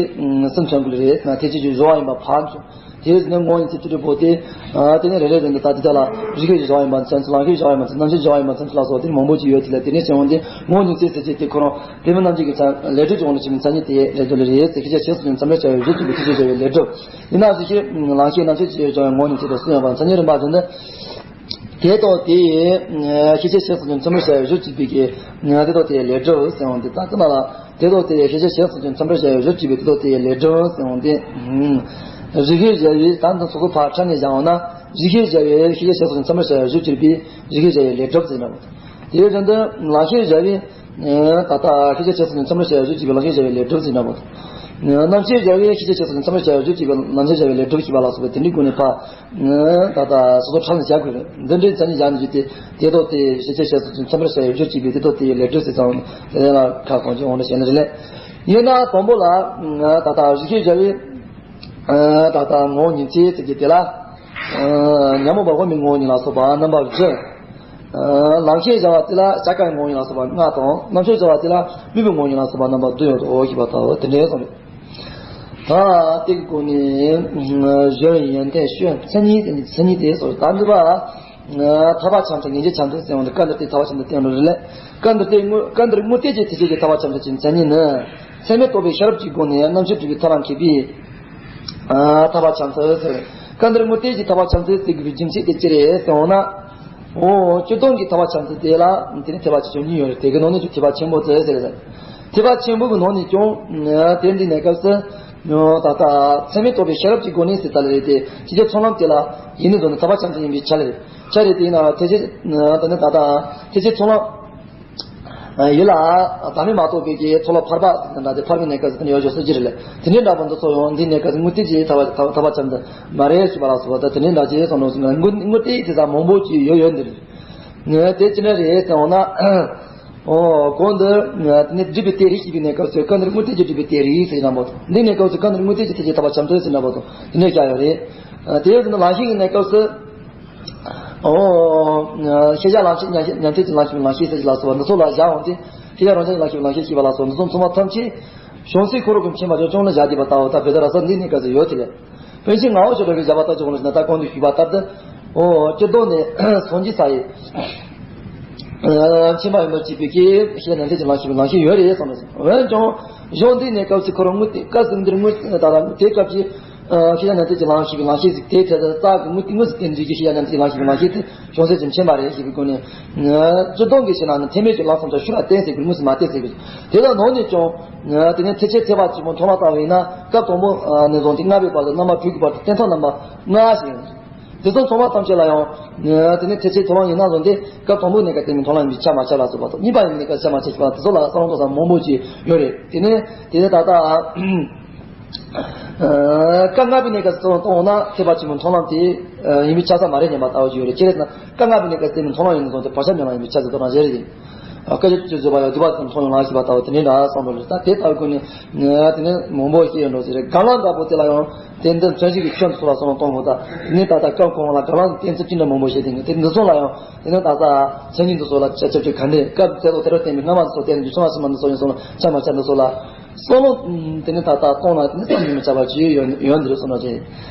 སུམ་མཚོན་གྱི་རེད་ཟེར་ན། ཐེག་ཆེན་གྱི་སྦྱོར་བ་ཡིན་པ་ཕར་མཚོན། དེ་ནས་ངོ་བོ་ཉིད་ཚེ་བཅུ་དྲུག་པོ་དེ་དེ་ནས་རེ་རེ་བཞིན་དུ་ད་ལྟ་དེ་དག་ལ་རིགས་ཤེས་ཀྱི་སྦྱོར་བ་ཡིན་པ་མཚོན་ཚུལ། ལམ་ཤེས་ཀྱི་སྦྱོར་བ་ཡིན་པ་མཚོན་ཚུལ། རྣམ་ཤེས་ཀྱི་སྦྱོར་བ་ཡིན་པ་མཚོན་ཚུལ་ལ་སོགས་དེ་མང་པོ་ཅིག་ཡོད་དེ་ལ། དེ་ནས་བྱུང་བ་དེ་ངོ་བོ་ཉིད་ཚེ་ཟེར་ཅིག་དེ་ཁོ་རང་དེ་མིན་རྣམ་འབྱེད་ཀྱི་མཚན་ལས་སྒྲིབ་ཀྱི་དབང་དུ་ཕྱིན་མཚན་ཉིད་དེ་ལས་སྒྲིབ་ལས་རེད་ཟེར། ཤེས་བྱ་ཆོས་སུ་འཛིན་མཚམས་རེ་བྱ་བའི་གཞི་གཅིག་པའི་ཐེག་ཆེན་སྦྱོར་བའི་ལས་སྒྲིབ་ཡིན་ན། རིགས་ཤེས་ལམ་ཤེས་རྣམ་ཤེས་ཀྱི་སྦྱོར་བའི་ངོ་བོ་ཉིད་ཚེ་དང་གསུམ་ཡོད་པ་མཚན་ཉིད་རིམ་པ་བཞིན་དུ། དེ་ལྟོ་དེ་ཤེས་བྱ་ཆོས་སུ་འཛིན་མཚམས་རེ་བྱ་བའི་གཞི་གཅིག་པའི་གི་དེ་ལྟོ་དེ་ལས་སྒྲིབ་ཟེར་བ་དེ། ད་ལྟ་ན་ལ་དེ་ལྟོ་དེ་ཤེས་བྱ་ཆོས་སུ་འཛིན་མཚམས་རེ་བྱ་བའི་གཞི་གཅིག་པའི་དེ་ལྟོ་དེ་ལས་སྒྲིབ་ཟེར་བ་དེ། རིགས་ཤེས་བྱ་བའི་ད་འདི་སོ་སོ་ཕར་ཕྲལ་ནས་བཞག་འོང་ན། རིགས་ཤེས་བྱ་བའི་ཤེས་བྱ་ཆོས་སུ་འཛིན་མཚམས་རེ་བྱ་བའི་གཞི་གཅིག་པའི་རིགས་ཤེས་བྱ་བའི་ལས་སྒྲིབ་ཟེར་ན། དེ་བཞིན་དུ་ལམ་ཤེས་བྱ་བའི་ད་ལྟ་ཤེས་བྱ་ཆོས་སུ་འཛིན་མཚམས་རེ་བྱ་བའི་གཞི་གཅིག་པའི་ལམ་ཤེས་བྱ་བའི་ལས་སྒྲིབ་ཟེར་ན། རྣམ་ཤེས་བྱ་བའི་ཤེས་བྱ་ཆོས་སུ་འཛིན་མཚམས་རེ་བྱ་བའི་གཞི་གཅིག་པའི་རྣམ་ཤེས་བྱ་བའི་ལས་སྒྲིབ་ཞེས་པ་ལ་སོགས་པའི་དེ་འདྲའི་སྒོ་ནས་ཕར་ད་ལྟ་སོ་སོ་ཕྲལ་ནས་བཞག་དགོས་རེད། འདི་འདྲའི་མཚན་ཉིད་བཞག་ནས་བརྗོད་དེ། དེ་ལྟོ་དེ་ཤེས་བྱ་ཆོས་སུ་འཛིན་མཚམས་རེ་བྱ་བའི་གཞི་གཅིག་པའི་དེ་ལྟོ་དེ་ལས་སྒྲིབ་ཟེར་ཙང་། དེ་ལ་ཁ་གང་ཅི་འོང་ན་བཤད་ན་རེད་ལེ། ཡིན་ན་དང་པོ་ལ་ད་ལྟ་རིགས་ཤེས་བྱ་བའི་ད་ལྟ་ངོ་བོ་ཉིད་ཚེ་ཟེར་གྱི་དེ་ལ། ཉོན་མོངས་པ་དབེན་པའི་ངོ་བོ་ཉིད་ལ་སོགས་པ་རྣམ་པ་བཞི། ལམ་ཤེས་བྱ་བ་དེ་ལ་གཞལ་དཀའ་བའི་ངོ་བོ་ཉིད་ལ་སོགས་པ་ལྔ་དང་། རྣམ་ཤེས་བྱ་བ་དེ་ལ་དམིགས་པའི་ངོ་བོ་ཉིད་ལ་སོགས་པ་རྣམ་པ་བདུན་ཡོད་དོ་ཞེས་པ་ལྟ་བུ་དེ་འདྲའི་གསུངས་རེད། ད་དེ་གི་སྒོ་ནས་གཞོན་ཡོན་ཏན་ཤོས་མཚན་ཉིད་དེ་ནི་མཚན་ཉིད་དེ་སོགས་ད་འདི་པ། ཐར་པ་ཆང་ཚལ་ངེས་འབྱེད་ཆང་ཚལ་ཟེར་བ་འདི་སྐབས་འདིར་དེ་ཐར་པ་ཆང་ཚལ་བསྟན་འགྲོ་རེད་ལེ། སྐབས་འདིར་དེ་དངོས་སྐབས་འདིར་དངོས་གཏད་ཀྱི་ཐེག་ཆེན་གྱི་ཐར་པ་ཆང་ཚལ་གྱི་མཚན་ཉིད་ནི། ཚད་མས་རྟོགས་པའི་ཤེས་རབ་ཀྱི་སྒོ་ནས་རྣམ་འབྱེད་སྒྲུབ་པའི་ཐབས་ལ་མཁས་པའི་ཐར་པ་ཆང་ཚལ་ཟེར། སྐབས་འདིར་དངོས་གཏད་ཀྱི་ཐར་པ་ཆང་ཚལ་ཟེར་དགོས་པའི་རྒྱུ་མཚན་དེ་ཅི་རེད་ཟེར་འོང་ན། འོ་སྤྱིར་བཏང་གི་ཐར་པ་ཆང་ཚལ་དེ་ལ་དེ་ནི་ཐེག་པ་ཆེ་ཆུང་གཉིས་ཡོད་རེད། དེ་གི་ནང་ནས་ཀྱང་ཐེག་པ་ཆེན་པོ་ཟེར་ཟེར་རེད། ཐེག་པ་ཆེན་པོ་གི་ནང་ནས་ཀྱང་དེ་འདི་ནས་སྐབས་སུ། ད་ལྟ་ཚད་མས་རྟོགས་པའི་ཤེས་རབ་ཀྱི་སྒོ་ནས་ཟེར་ད་ལེ་རེད་དེ། ཕྱི་རྒྱལ་ཚོགས་ལམ་དེ་ལ་ཡིན་ནི་འདུག་ན་ཐར་པ་ཆང་ཚལ་ཡིན་པའི་ཆ་ལེ། ཆ་རེད་དེ་ཡིན་ན་ཐེག་ཆེན་ད་ནི་ད་ལྟ་ཐེག་ཆེན་ཚོགས་ལམ། ཡིད་ལ་བདག་མེད་མ་རྟོགས་པའི་གི་ཚོགས་ལམ་ཕར་པ་ཟེར་ད་དེ་ཕར་པའི་གནས་སྐབས་སུ་དེ་ནི་ཡོད་ཅོག་སོ་ཅི་རེད་ལེ། དེ་འདྲའི་འདྲ་པོ་འདི་ཚོ་ཡང་འདི་གནས་སྐབས་སུ་དངོས་གཏད་ཀྱི་ཐར་པ་ཐར་པ་ཆང་ཚལ་མ་རེད་ཞེས་པ་ལ་སོགས་པ་ད་དེ་འདྲའི་འདྲ་ཅིག་སོང་ནོ་ཟེར་ན། དངོས་དངོས་གཏད་དེ་ཚ་མང་པོ་ཅིག་ཡོད་ཡོད་འདི་རེད། དེ་ཅི་འདྲ་རེད་ཟེར་འོང་ན། ཨོ། གོང་དུ་དེ་ནས་སྒྲུབ་པའི་གཏེར་རིགས་ཞེས་པའི་གནས་སྐབས་སུ་སྐབས་འདིར་དངོས་གཏད་ཀྱི་སྒྲུབ་པའི་གཏེར་རིགས་ཟེར་ན་པོ་དང་། འདི་གནས་སྐབས་སུ་སྐབས་འདིར་དངོས་གཏད་ཀྱི་ཐེག་ཆེན་ཐར་པ་ཆང་ཚལ་ཟེར་ན་པོ་དང་དེ་འདྲ་བཞག་ཡོད་རེད། དེ་ཡོད་ན་ལམ་ཤེས་ཀྱི་གནས་སྐབས་སུ། ཨོ། ཤེས་བྱ་ལམ་ཤེས་ཉན་ཤེས་ཉན་ཐོས་ཀྱི་ལམ་ཤེས་པའི་ལམ་ཤེས་ཟེར་གྱི་ལ་སོགས་པ་འདི་ཚོ་ལ་བཞག་འོང་སྟེ། ཤེས་བྱ་རང་རྐྱ་ཀྱི་ལམ་ཤེས་པའི་ལམ་ཤེས་ཞེས་པ་ལ་སོགས་འདི་ཚོ་ཚང་མ་ཐམས་ཅད་བྱང་སེམས་ཁོ་རང་གི་མཁྱེན་པ་ཆོས་ཅན་ལ་བཞག་བསྡད་པ་ལྟ་བུ་ད་བོད་དུ་ར་ས་འདིའི་གནས་སྐབས་སུ་ཡོད་དེ་ལས། པཎ་ཆེན་ངག་དབང་ཆོས་གྲགས་ཀྱིས་བཞག་པ་ལྟར་གྱི་དབང་དུ་ཞུས་པ་ལྟར་དུ། ཨོ། སྤྱིར་བཏང་ནས་སངས་རྒྱས་ས་ཡི་མཁྱེན་པ་ཡིན་པར་བྱེད་པའི་གི་ཤེས་བྱ་ཉན་ཐོས་ཀྱི་ལམ་ཤེས་པའི་ལམ་ཤེས་ཡོད་རེད་གསུངས་ནས། འོན་ཀྱང་གཞུང་འདིའི་གནས་སྐབས་སུ་ཁོ་རང་དངོས་གནས་སྐབས་སུ་འདིར་དངོས་ད་ལྟ་དེ་སྐབས་ཀྱི་ཤེས་བྱ་ཉན་ཐོས་ཀྱི་ལམ་ཤེས་པའི་ལམ་ཤེས་ཟིག་དེ་ཐད་དུ་རྩ་གི་དངོས་དངོས་སུ་བསྟན་འཛིན་གྱི་ཤེས་བྱ་ཉན་ཐོས་ཀྱི་ལམ་ཤེས་པའི་ལམ་ཤེས་དེ་བྱང་སེམས་ཀྱི་མཁྱེན་པ་རེད་ཞེས་པའི་སྒོ་ནས། སྤྱིར་བཏང་གི་ཤེས་ན་ནི་ཐེག་དམན་གྱི་ལམ་ཐམས་ཅད་ཤུགས་ལ་བརྟེན་ཟེར་གི། དངོས་སུ་མ་བརྟེན་ཟེར་གི། དེ་དག་ནང་ནས་ཀྱང་དེ་ནས་ཐེག་ཆེན་ཐེག་པ་ཆེན་པོ་མཐོང་ལམ་ལྟ་བུ་ཡིན་ན། སྐབས་དང་པོ་ནས་བཟུང་སྟེ་ལྔ་པའི་བར་དུ་རྣམ་པ་དྲུག་གི་བར་དུ་བསྟན་ཐབས་རྣམ་པ་ལྔ་ཞིག་ཡོད། དེ་ཚོ་ཚང་མ་ཐམས་ཅད་ལ་ཡང་དེ་ནས་ཐེག་ཆེན་ཐོབ་དབང་ཡིན་ན་བཟུང་སྟེ་སྐབས་དང་པོའི་གནས་སྐབས་དེ་ནི་མཐོང་ལམ་ཡིན་པས་ཆ་མ་ཁྱབ་ལ་སོགས་པ་དང་། གཉིས་པ་ཡིན་པའི་གནས་སྐབས་ཆ་མ་ཁྱབ་པ་དེ་ཚོ་ལ་བསམ་བློ་གཏོང་ས་མང་པོ་ཅིག་ཡོད་རེད། དེ་ནས་དེ་ནས་ད་ལྟ་སྐབས་ལྔ་པའི་གནས་སྐབས་སུ་བསམ་བློ་གཏོང་འོང་ན་ཐེག་པ་ཆེན་པོའི་མཐོང་ལམ་དེ་ཡིན་པས་ཆགས་ས་མ་རེད་སྙམ་པ་ལྟ་བུ་ཅིག་ཡོད་རེད། ཅི་རེད་ཟེར་ན། སྐབས་ལྔ་པའི་གནས་སྐབས་སུ་དེ་ནི་མཐོང་ལམ་ཡིན་ནོ་བཟུང་སྟེ་བག་ཆགས་ཉམས་ལེན་ཡིན་པས་ཆགས་ཟེར་དོ་རང་བཞིན་རེད། སྐད་ཅིག་གཅིག་བཟོད་པ་ཡང་སྡིག་པ་དང་མཐོང་ཡོང་ལ་ཞེས་པ་ལྟ་བུ་དེ་འདྲའི་འདྲ་བསམ་བློ་རེད། ད་དེ་ལྟ་བུའི་སྒོ་ནས་དེ་ནས་མང་པོ་ཞིག་ཡོད་འགྲོ་ཟེར་རེད། སྒོམ་ལམ་འདྲ་པོ་དེ་ལ་ཡང་དེ་འདི་མཚོན་བྱེད་ཀྱི་ཆོས་འདི་ཚོ་ལ་བསམ་བློ་གཏོང་དགོས། ད་དེ་ནས་ད་ལྟ་སྐབས་གོང་ལ་སྒོམ་ལམ་གྱི་གཏན་ཚིགས་ཅི་འདྲ་མང་པོ་བཤད་དེ་ནས་དེ་འདི་ཚོ་ལ་ཡང་དེ་ནས་ད་ལྟ་མཚན་ཉིད་འདི་ཚོ་ལ་ཆ་ཁྱབ་ཀྱི་ག་འདྲས་སྐབས་དེ་ཚོ་དེ་རུ་བསྟན་པའི་སྔ་མ་འདི་ཚོ་བསྟན་ནས་བྱུང་བ་ཕྱི་མ་འདི་ཚོ་ཡིན་སོང་ལ་ཆ་མ་ཆ་འདི་ཚོ་ལ་བསམ་བློ་དེ་ནས་ད་ལྟ་གཏོང་ལ་དེ་ནས་བསམ་གྱིས་མི་ཁྱབ་པ་ཅིག་ཡོད་ཡོད་འདི་རེད་གསུངས་ན་བྱས།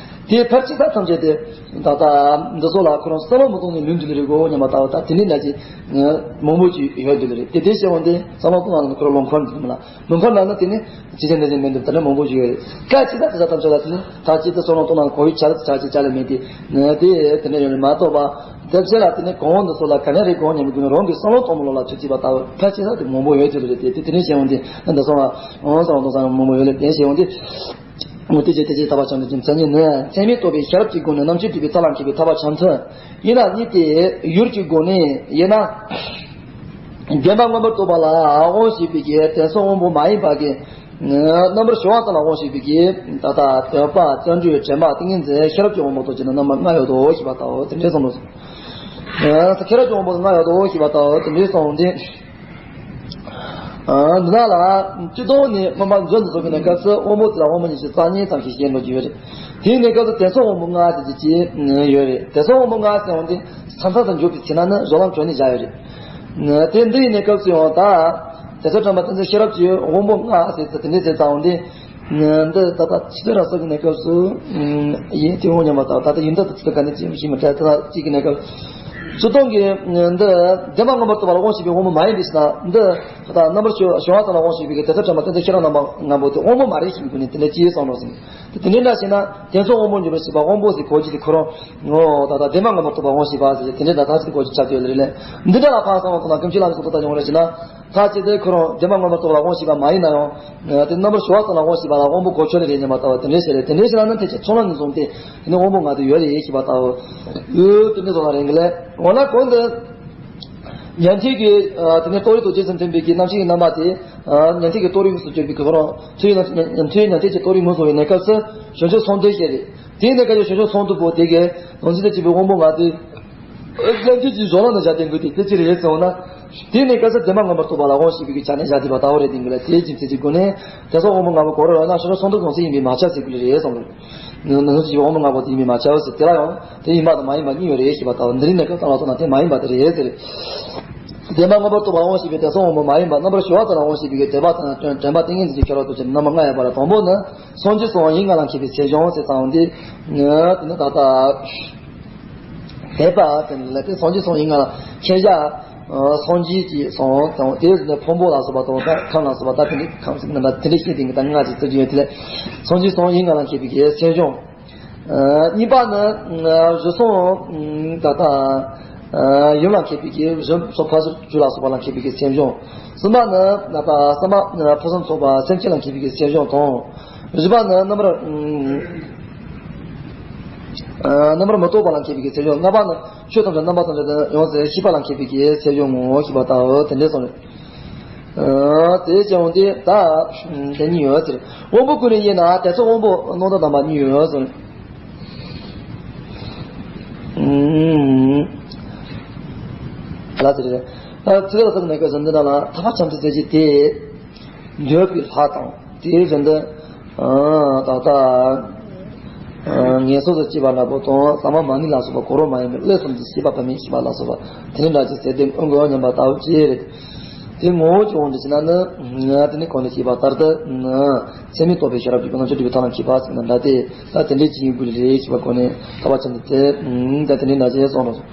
དེའི་ཕར་ཕྱིན་ས་ཐམས་ཅད་དེ་ད་ལྟ་འདི་ཚོ་ལ་ཁོ་རང་བསམ་བློ་མི་གཏོང་ནས་ལུས་འདི་ལ་རེ་དགོས་སྙམ་པ་ལྟ་བུ་ད་དེ་འདྲའི་འདྲ་ཅིག་མང་པོ་ཅིག་ཡོད་འདི་ལ་རེད། དེ་དེ་བཤད་འོང་དེ་བསམ་བློ་གཏོང་ན་ཁོ་རང་ལོང་འཁོར་འདི་མ་ལ། མི་འཁོར་ན་ནི་དེ་ནི་ཇི་ལྟར་འདི་ལྟར་མི་འདུག་ད་ནི་མང་པོ་ཞིག་ཡོད་རེད། སྐབས་ཅིག་ད་དེ་ཚོ་ཐམས་ཅད་ལ་དེ་ནི་ད་ཅིག་ཏུ་བསམ་བློ་གཏོང་ན་གོ་ཡི་ཆ་ར་ཆ་ཅིག་ཆ་ལེ་མེད་དེ། དེ་དེ་ནི་ཡོད་རེད་མ་གཏོགས་པ། དེ་ཚེ་ལ་དེ་ནི་གོང་འོག་འདི་ཚོ་ལ་ག་ནས་རེད་གོང་ཉམས་དགོས་ན་རང་གི་བསམ་བློ་གཏོང་མི་ལོ་ལ་ཚུད་ཅིག་པ་ལྟ་བུ་ཕལ་ཆེར་ད་དེ་མང་པོ་ཡོད་ཅིག་རེད་དེ། དེ་དེ་ནི་བཤད་འོང་དེ་ད་སོང་བ་འོང་སོང་འོང་སོང་མང་པོ་ཡོད་ལེ་དེ་བཤད་འོང་དེ། མུ་སྟེགས་ཀྱི་ཐེག་ཆེན་ཐར་པ་ཆང་ཚལ་གྱི་མཚན་ཉིད་ནི། ཚད་མས་རྟོགས་པའི་ཤེས་རབ་ཀྱི་སྒོ་ནས་རྣམ་འབྱེད་སྒྲུབ་པའི་ཐབས་ལ་མཁས་པའི་ཐར་པ་ཆང་ཚལ་ཡིན་ན། གཉིས་ཏེ་ཡུལ་གྱི་སྒོ་ནས་ཡིན་ན། བདེན་པ་མངོན་པར་རྟོགས་པ་ལ་དབང་བྱེད་པའི་གི་དོན་གསུམ་དབང་པོ་མ་ཡིན་པ་གི་རྣམ་པར་གཞག་པ་ཙམ་ལ་དབང་བྱེད་པའི་གི་ད་ལྟ་དོན་སྤང་བརྩོན་འགྲུས་དྲན་པ་ཏིང་ངེ་འཛིན་ཤེས་རབ་ཀྱི་དབང་པོ་ཐམས་ཅད་ནི་རྣམ་པ་ལྔ་ཡོད་དོ་ཞེས་པ་ལྟ་བུ་དེ་འདྲའི་གསུངས་ལོ། ཤེས་རབ་ཀྱི་དབང་པོ་ལྔ་ཡོད་དོ་ཞེས་པ་ལྟ་བུ་དེ་འདྲའི་གསུངས་ཏེ། འདི་ན་ལ་སྤྱིར་བཏང་ནས་སྔོན་མ་མཛོད་འདི་ཚོ་གི་གནས་སྐབས་སུ་དབང་པོ་དེ་ལ་དབང་པོ་ཉི་ཤུ་རྩ་གཉིས་ཙམ་ཞིག་བཤད་འགྲོ་གི་ཡོད་རེད། དེའི་གནས་སྐབས་སུ་དོན་གསུམ་དབང་པོ་ལྔ་དེ་ཅིག་ཅིག་ཡོད་རེད། དོན་གསུམ་དབང་པོ་ལྔ་ཟེར་བ་དེ་ས་མཚམས་སུ་འཇོག་པའི་ཚེ་ན་ནི་གཞུང་ལམ་གྱོན་ནས་བཞག་ཡོད་རེད། དེ་འདི་ཡིན་ནས་སྐབས་སུ་ཡང་ད། དེ་ཚོ་དྲན་པ་དེ་ཚོ་ཤེས་རབ་ཀྱི་དབང་པོ་ལྔ་ཟེར་ཚེ་དེ་འདྲའི་ཟེར་ཙང་འདི། འདི་ད་ལྟ་ཕྱི་དོན་རང་སོགས་ཀྱི་གནས་སྐབས་སུ། ཡིན་དེ་འོང་སྙམ་པ་དང་ད་ལྟ་ཡིན་ད་ལྟ་ཚིག་ག་ནས་ཅི་ཡང་ཤེས་མི་ཐུབ་ད་ལྟ་གཅིག་གི་གནས་སྐབས། སྤྱིར་བཏང་གི་འདི་བདེན་པ་མངོན་པར་རྟོགས་པ་ལ་དབང་བྱེད་པའི་དབང་པོ་མ་ཡིན་པའི་ཕྱིར་ན་འདི་ད་ལྟ་རྣམ་པར་ཤེས་པ་དང་ལ་དབང་བྱེད་པའི་གི་དེ་ཚོ་དྲན་པ་དེ་ཚོ་ཤེས་རབ་རྣམ་པ་ལྔ་པོ་དེ་དབང་པོ་མ་རེད་ཞེས་པའི་སྒོ་ནས་དེ་འདྲ་ཅི་ཡིན་གསུངས་རོགས་ཟེར། དེ་དེ་འདྲ་འདྲ་བྱས་ན་དེ་ཚོ་དབང་པོ་འཇུག་པར་བྱེད་པ་དབང་པོ་ཟེར་གོ་རྒྱུ་དེ་ཁོ་རང་ངོ་ད་ལྟ་བདེན་པ་མངོན་པར་རྟོགས་པ་དབང་བྱེད་པ་ཟེར་དེ་འདྲ་ད་ལྟ་ཚིག་གོ་རྒྱུ་ཆགས་ཡོད་རེད་ལས། འདི་འདྲ་ལ་ཕར་སོང་བ་དང་ན་ཀུན་སྤྱོད་ལ་སོགས་ད་ཡོང་རེད་ཟེར་ན། ད་ཅི་སྟེ་ཁོ་རང་བདེན་པ་མངོན་པར་རྟོགས་པ་ལ་དབང་བྱེད་པ་མ་ཡིན་ན་ཡང་། དེ་རྣམ་པར་ཤེས་པ་ཙམ་ལ་དབང་བྱེད་པ་ལ་དབང་པོ་གོ་ཆོད་ལེ་རེད་སྙམ་པ་ལྟ་བུ་དེ་འདྲ་ཞིག་རེད། དེ་འདྲ་ཞིག་ལ་ནི་དེ་ཆ་ཚང་ལ་ནི་བཟུང་སྟེ་དེ་ནི་དབང་པོ་ལྔ་དེ་ཡོད་རེད་ཞེས་པ་ལྟ་བུ། འོ་དེ་འདྲ་བཟོ་བ་རེད་གི་ལས་འོ་ན་གོང་དུ། ཉན་ཐོས་ཀྱི་དེ་ནི་རྟོགས་རིགས་དང་རྗེས་སུ་མཐུན་པའི་གི་རྣམ་ཤེས་ཀྱི་རྣམ་པ་དེ། ཉན་ཐོས་ཀྱི་རྟོགས་རིགས་སུ་གྱུར་པའི་གི་ཁོ་རང་ཐོས་ཉན་ཐོས་ཉན་ཐོས་ཀྱི་རྟོགས་རིགས་མུ་བཟོ་བའི་གནས་སྐབས་སུ་བྱང་ཆུབ་སེམས་མཐོང་ཤེས་རེད། དེའི་གནས་སྐབས་ཀྱི་བྱང་ཆུབ་སེམས་མཐོང་པོ་དེ་གའི་ནང་ཚན་དུ་གྱུར་པའི་དབང་པོ་ལྔ་དེ། ལྷན་སྐྱེས་ཀྱི་གཞུང་ལམ་ནས་བཞག་སྟེ་འགོད་དེ་དེ་ཅི་རེད་ཟེར་བ་ན། དེའི་གནས་སྐབས་སུ་བདེན་པ་མངོན་པར་རྟོགས་པ་ལ་དབང་བྱེད་པའི་གི་ཆ་ནས་བཞག་དེ་བ་ལྟ་བུ་རེད། དེ་འགོད་ལ་དེའི་རྒྱུ་མཚན་གྱི་སྒོ་ནས་དེ་སོགས་དབང་པོ་ལྔ་པོ་གོ་རུ་ཡོད་ན་བྱང་ཆུབ་སེམས་མཐོང་ཟུང་འཇུག་ཡིན་པས་མ་ཁྱབ་ཟེར་དགོས་རེད་གསུངས། ནང་ཚན་གྱི་དབང་པོ་ལྔ་པོ་དེ་ཡིན་པས་མ་ཁྱབ་ཟེར་དེ་ལ་ཡང་དེ་ཡིན་པ་དང་མ་ཡིན་པ་གཉིས་ཡོད་རེད་ཞེས་པ་ལྟ་བུ་འདི་རིགས་གནས་སྐབས་ཙམ་ལ་སོགས་ན་དེ་མ་ཡིན་པ་དེ་རེད་ཟེར། བདེན་པ་མངོན་པར་རྟོགས་པ་དབང་བྱེད་པའི་དེ་སོགས་དབང་པོ་མ་ཡིན་པ་རྣམ་པར་ཤེས་པ་ཙམ་ལ་དབང་བྱེད་པའི་དོན་དྲན་པ་ཏིང་ངེ་འཛིན་གྱི་ཤེས་རབ་ཏུ་བྱེད་རྣམ་པ་ལྔ་ཡོད་པ་ལ་དང་པོ་ནི་སངས་རྒྱས་སོགས་དབང་ཡིན་ལྔ་ལ་མཁས་པའི་ཚད་གཞུང་ཟེར་ཙམ་འདི། དེ་ནི་ད་ལྟ། དད་པ་དེ་ནི་ལ་དེ་སངས་རྒྱས་སོགས་དབང་ཡིན་ལྔ་ལ་མཁས་བྱ། སངས་རྒྱས་ཀྱི་སོགས་དང་དེ་ནི་ཕུང་པོ་ལ་སོགས་པ་དང་ཁམས་ལ་སོགས་པ་ད་དེ་ནི་ཁམས་ཟེར་ན་དེ་འདྲ་ཤེས་ཏེ་ད་ལྔ་ཅིག་ཚུལ་གྱི་ཡོད་དེ་ལས། སངས་རྒྱས་སོགས་དབང་ཡིན་ལྔ་ལ་མཁས་པའི་གི་ཚད་གཞུང་། གཉིས་པ་ནི་གཞི་གསུམ་ད་ལྟ་ཡུམ་ལ་མཁས་པའི་གི་གཞི་གསུམ་ཕ་ཟུར་བཅུ་ལ་སོགས་པ་ལ་མཁས་པའི་གི་ཚད་གཞུང་། གསུམ་པ་ནི་ད་ལྟ་བསམ་པ་ཕུན་སུམ་ཚོགས་པ་སེམས་བསྐྱེད་ལ་མཁས་པའི་གི་ཚད་གཞུང་དང་། བཞི་པ་ནི་རྣམ་པར་རྣམ་པར་མི་རྟོག་པ་ལ་མཁས་པའི་གི་ཚད་གཞུང་། ལྔ་པ་ནི་ཆོས་ཐམས་ཅད་རྣམ་པ་ཐམས་ཅད་དུ་ཡོངས་སུ་ཤེས་པ་ལ་མཁས་པའི་གི་ཚད་གཞུང་ངོ་ཤེས་པ་ལྟ་བུ་དེ་འདྲས་སོང་རེད། དེ་ཀྱང་དེ་ད་དེ་གཉིས་ཡོད་ཟེར། དབང་པོ་ཀུན་ནས་དབྱེ་ན་དེ་ཚོ་དབང་པོ་སྣང་དང་ལྡན་པ་གཉིས་ཡོད་ཟེར། ལ་ཟེར། ཚིག་ལ་ཟེར་ནས་ཀྱི་ཟེར་འདི་ན་ལ་ཐར་པ་ཆེན་པོ་ཟེར་གྱི་དེ། འདོད་པའི་ལྷ་དང་དེའི་བཞིན་དུ། ད་ལྟ། ངན་སོང་དུ་སྐྱེས་པ་འདྲ་པོ་དང་ཟ་མ་མ་ཎི་ལ་སོགས་པ་གོ་རོ་མ་ཡིན་པའི་བློས་བསམ་གྱིས་ཤེས་པ་བར་མའི་ཤེས་པ་ལ་སོགས་པ་དེ་འདྲ་ཅིག་ཟེར་ཏེ་ཨོ་འགོ་སྙམ་པ་ལྟ་བུ་ཅི་རེད། དེ་ངོ་བོ་ཅི་འོང་དུ་ཕྱིན་ན་ནི། དེ་ནི་གོང་ནས་ཞེས་པ་ལྟར་དུ། ཚད་མས་རྟོགས་པའི་ཤེས་རབ་ཀྱི་ཀུན་རྣམ་ཆོས་སྒྲུབ་པའི་ཐབས་ལ་མཁས་པ་ཟེར་ན་འདྲ་སྟེ། ད་དེ་འདྲའི་ཅིག་ཡིན་དགོས་རེད་ཞེས་པ་གོ་ནས་ཐར་པ་ཆེན་པོ་དེ། ད་དེ་འདྲའི་འདྲ་ཅེས་གསུངས་རོགས།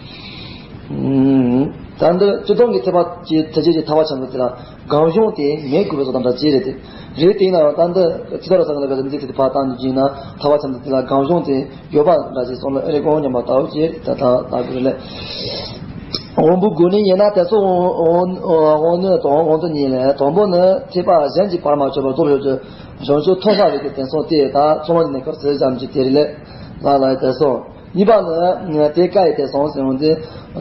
ད་འདི་སྤྱིར་བཏང་གི་ཐེག་པ་ཀྱི་ཐེག་ཆེན་གྱི་ཐར་པ་ཆེན་པོ་དེ་ལ་གང་བྱུང་དེ་མེད་དགོས་པའི་བཟོ་དང་འདྲ་ཅི་རེད་དེ། རེད་དེ་ཡིན་ན་ཡང་ད་འདི་ཇི་ལྟར་བསམ་ན་ལ་འཛིན་ཚུལ་དེ་ཕར་བཏང་ནས་བགྱིས་ན་ཐར་པ་ཆེན་པོ་དེ་ལ་གང་བྱུང་དེ་ཡོད་པ་འདྲ་ཅིག་སོང་ལ་ཨེ་རེད་གོ་སྙམ་པ་ལྟ་བུ་ཅིག་ད་ལྟ་ལྟ་དགོས་རེད་ལས། དབང་པོ་དགུ་ནི་དབྱེ་ན་དེ་སོགས་དབང་དབང་དབང་ནི་དང་དབང་དུ་གཉིས་ལས། དང་པོ་ནི་ཐེག་པ་གཞན་གྱིས་བར་མ་ཆོད་པར་རྫོགས་ཡོད་ཀྱི་བྱང་ཆུབ་ཐོབ་ས་རིགས་ཀྱི་དེང་སང་དེ་ད་ཚོགས་ལམ་གྱི་གནས་སྐབས་སུ་ཙམ་གྱི་དེ་རེད་ལས་ལ་ལ་དེ་སོགས། གཉིས་པ་ནི་དེ་ཀ་ཡི་དེང་སང་ཟེར་འོང་དེ་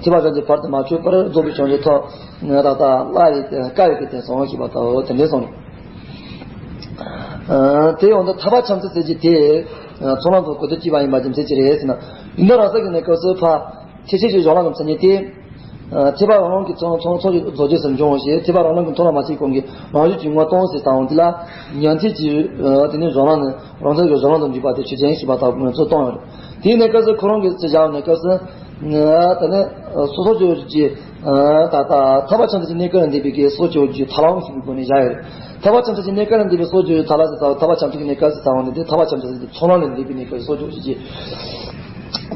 ཐེག་པ་གཞན་གྱིས་བར་དུ་མ་ཆོད་པར་རྫོགས་པའི་བྱང་ཆུབ་ཐོབ་ད་ལྟ་ལ་ཡི་ཀ་ཡི་དེང་སང་ཞེས་པ་ལྟ་བུ་དེ་འདྲས་སོང་། དེ་ཡང་འདི་ཐར་པ་ཆེན་པོ་ཟེར་གྱི་དེ་ཚོགས་ལམ་དུ་གོ་བསྡུར་བྱས་པ་ཡིན་པ་རྒྱུ་མཚན་ཅི་རེད་ཟེར་ན། ཡིན་ན་རང་སའི་གནས་སྐབས་སུ་ཕར། ཐེག་ཆེན་གྱི་གཞུང་ལམ་གྱི་མཚན་ཉིད་དེ། ཐེག་པ་རང་རང་གི་ཚོགས་ཚོགས་ཀྱི་རྫོགས་རྗེས་སུ་འབྱུང་ཞེས་ཐེག་པ་རང་རང་གི་མཐོང་ལ་མ་སྐྱེས་གོང་གི་རང་བཞིན་གྱི་ངོ་སྟོང་ཟེར་དང་དེ་ལ་ཉན་ཐོས་ཀྱི་དེ་ནི་གཞུང་ལམ་ནི་རང་རྩལ་གྱི་གཞུང་ལམ་དུ་འཇུག་པ་དེ་ཆོས་ཅན་ཞེས་པ་ལྟ་བུ་ངོས་འཛིན་གཏོང་ཡོད་རེད། དེའི་གནས་སྐབས་སུ་ཁོ་རང་གི་ཚེ་བཞག་གནས་སྐབས་སུ་དེ་ནི་སོ་སོ་ཀྱི་ཀྱི་ད་ལྟ་ཐར་པ་ཆེན་པོའི་གནས་སྐབས་ལ་འདས་པའི་གི་སོ་སྐྱེ་བོ་ཀྱི་ཐར་ལམ་ཞེས་པའི་སྒོ་ནས་བཞག་ཡོད་རེད། ཐར་པ་ཆེན་པོའི་གནས་སྐབས་ལ་འདས་པའི་སོ་སྐྱེ་བོའི་ཐར་ལམ་ཟེར་ཚ་བ་ཐར་པ་ཆེན་པོའི་གནས་སྐབས་ཟེར་ཚ་བ་ནི་དེ་ཐར་པ་ཆེན་པོ་ཟེར་ཚེ་ཚོགས་ལམ་ལ་འདས་པའི་གནས་སྐབས་སོ་སྐྱེ་བོ་ཀྱི།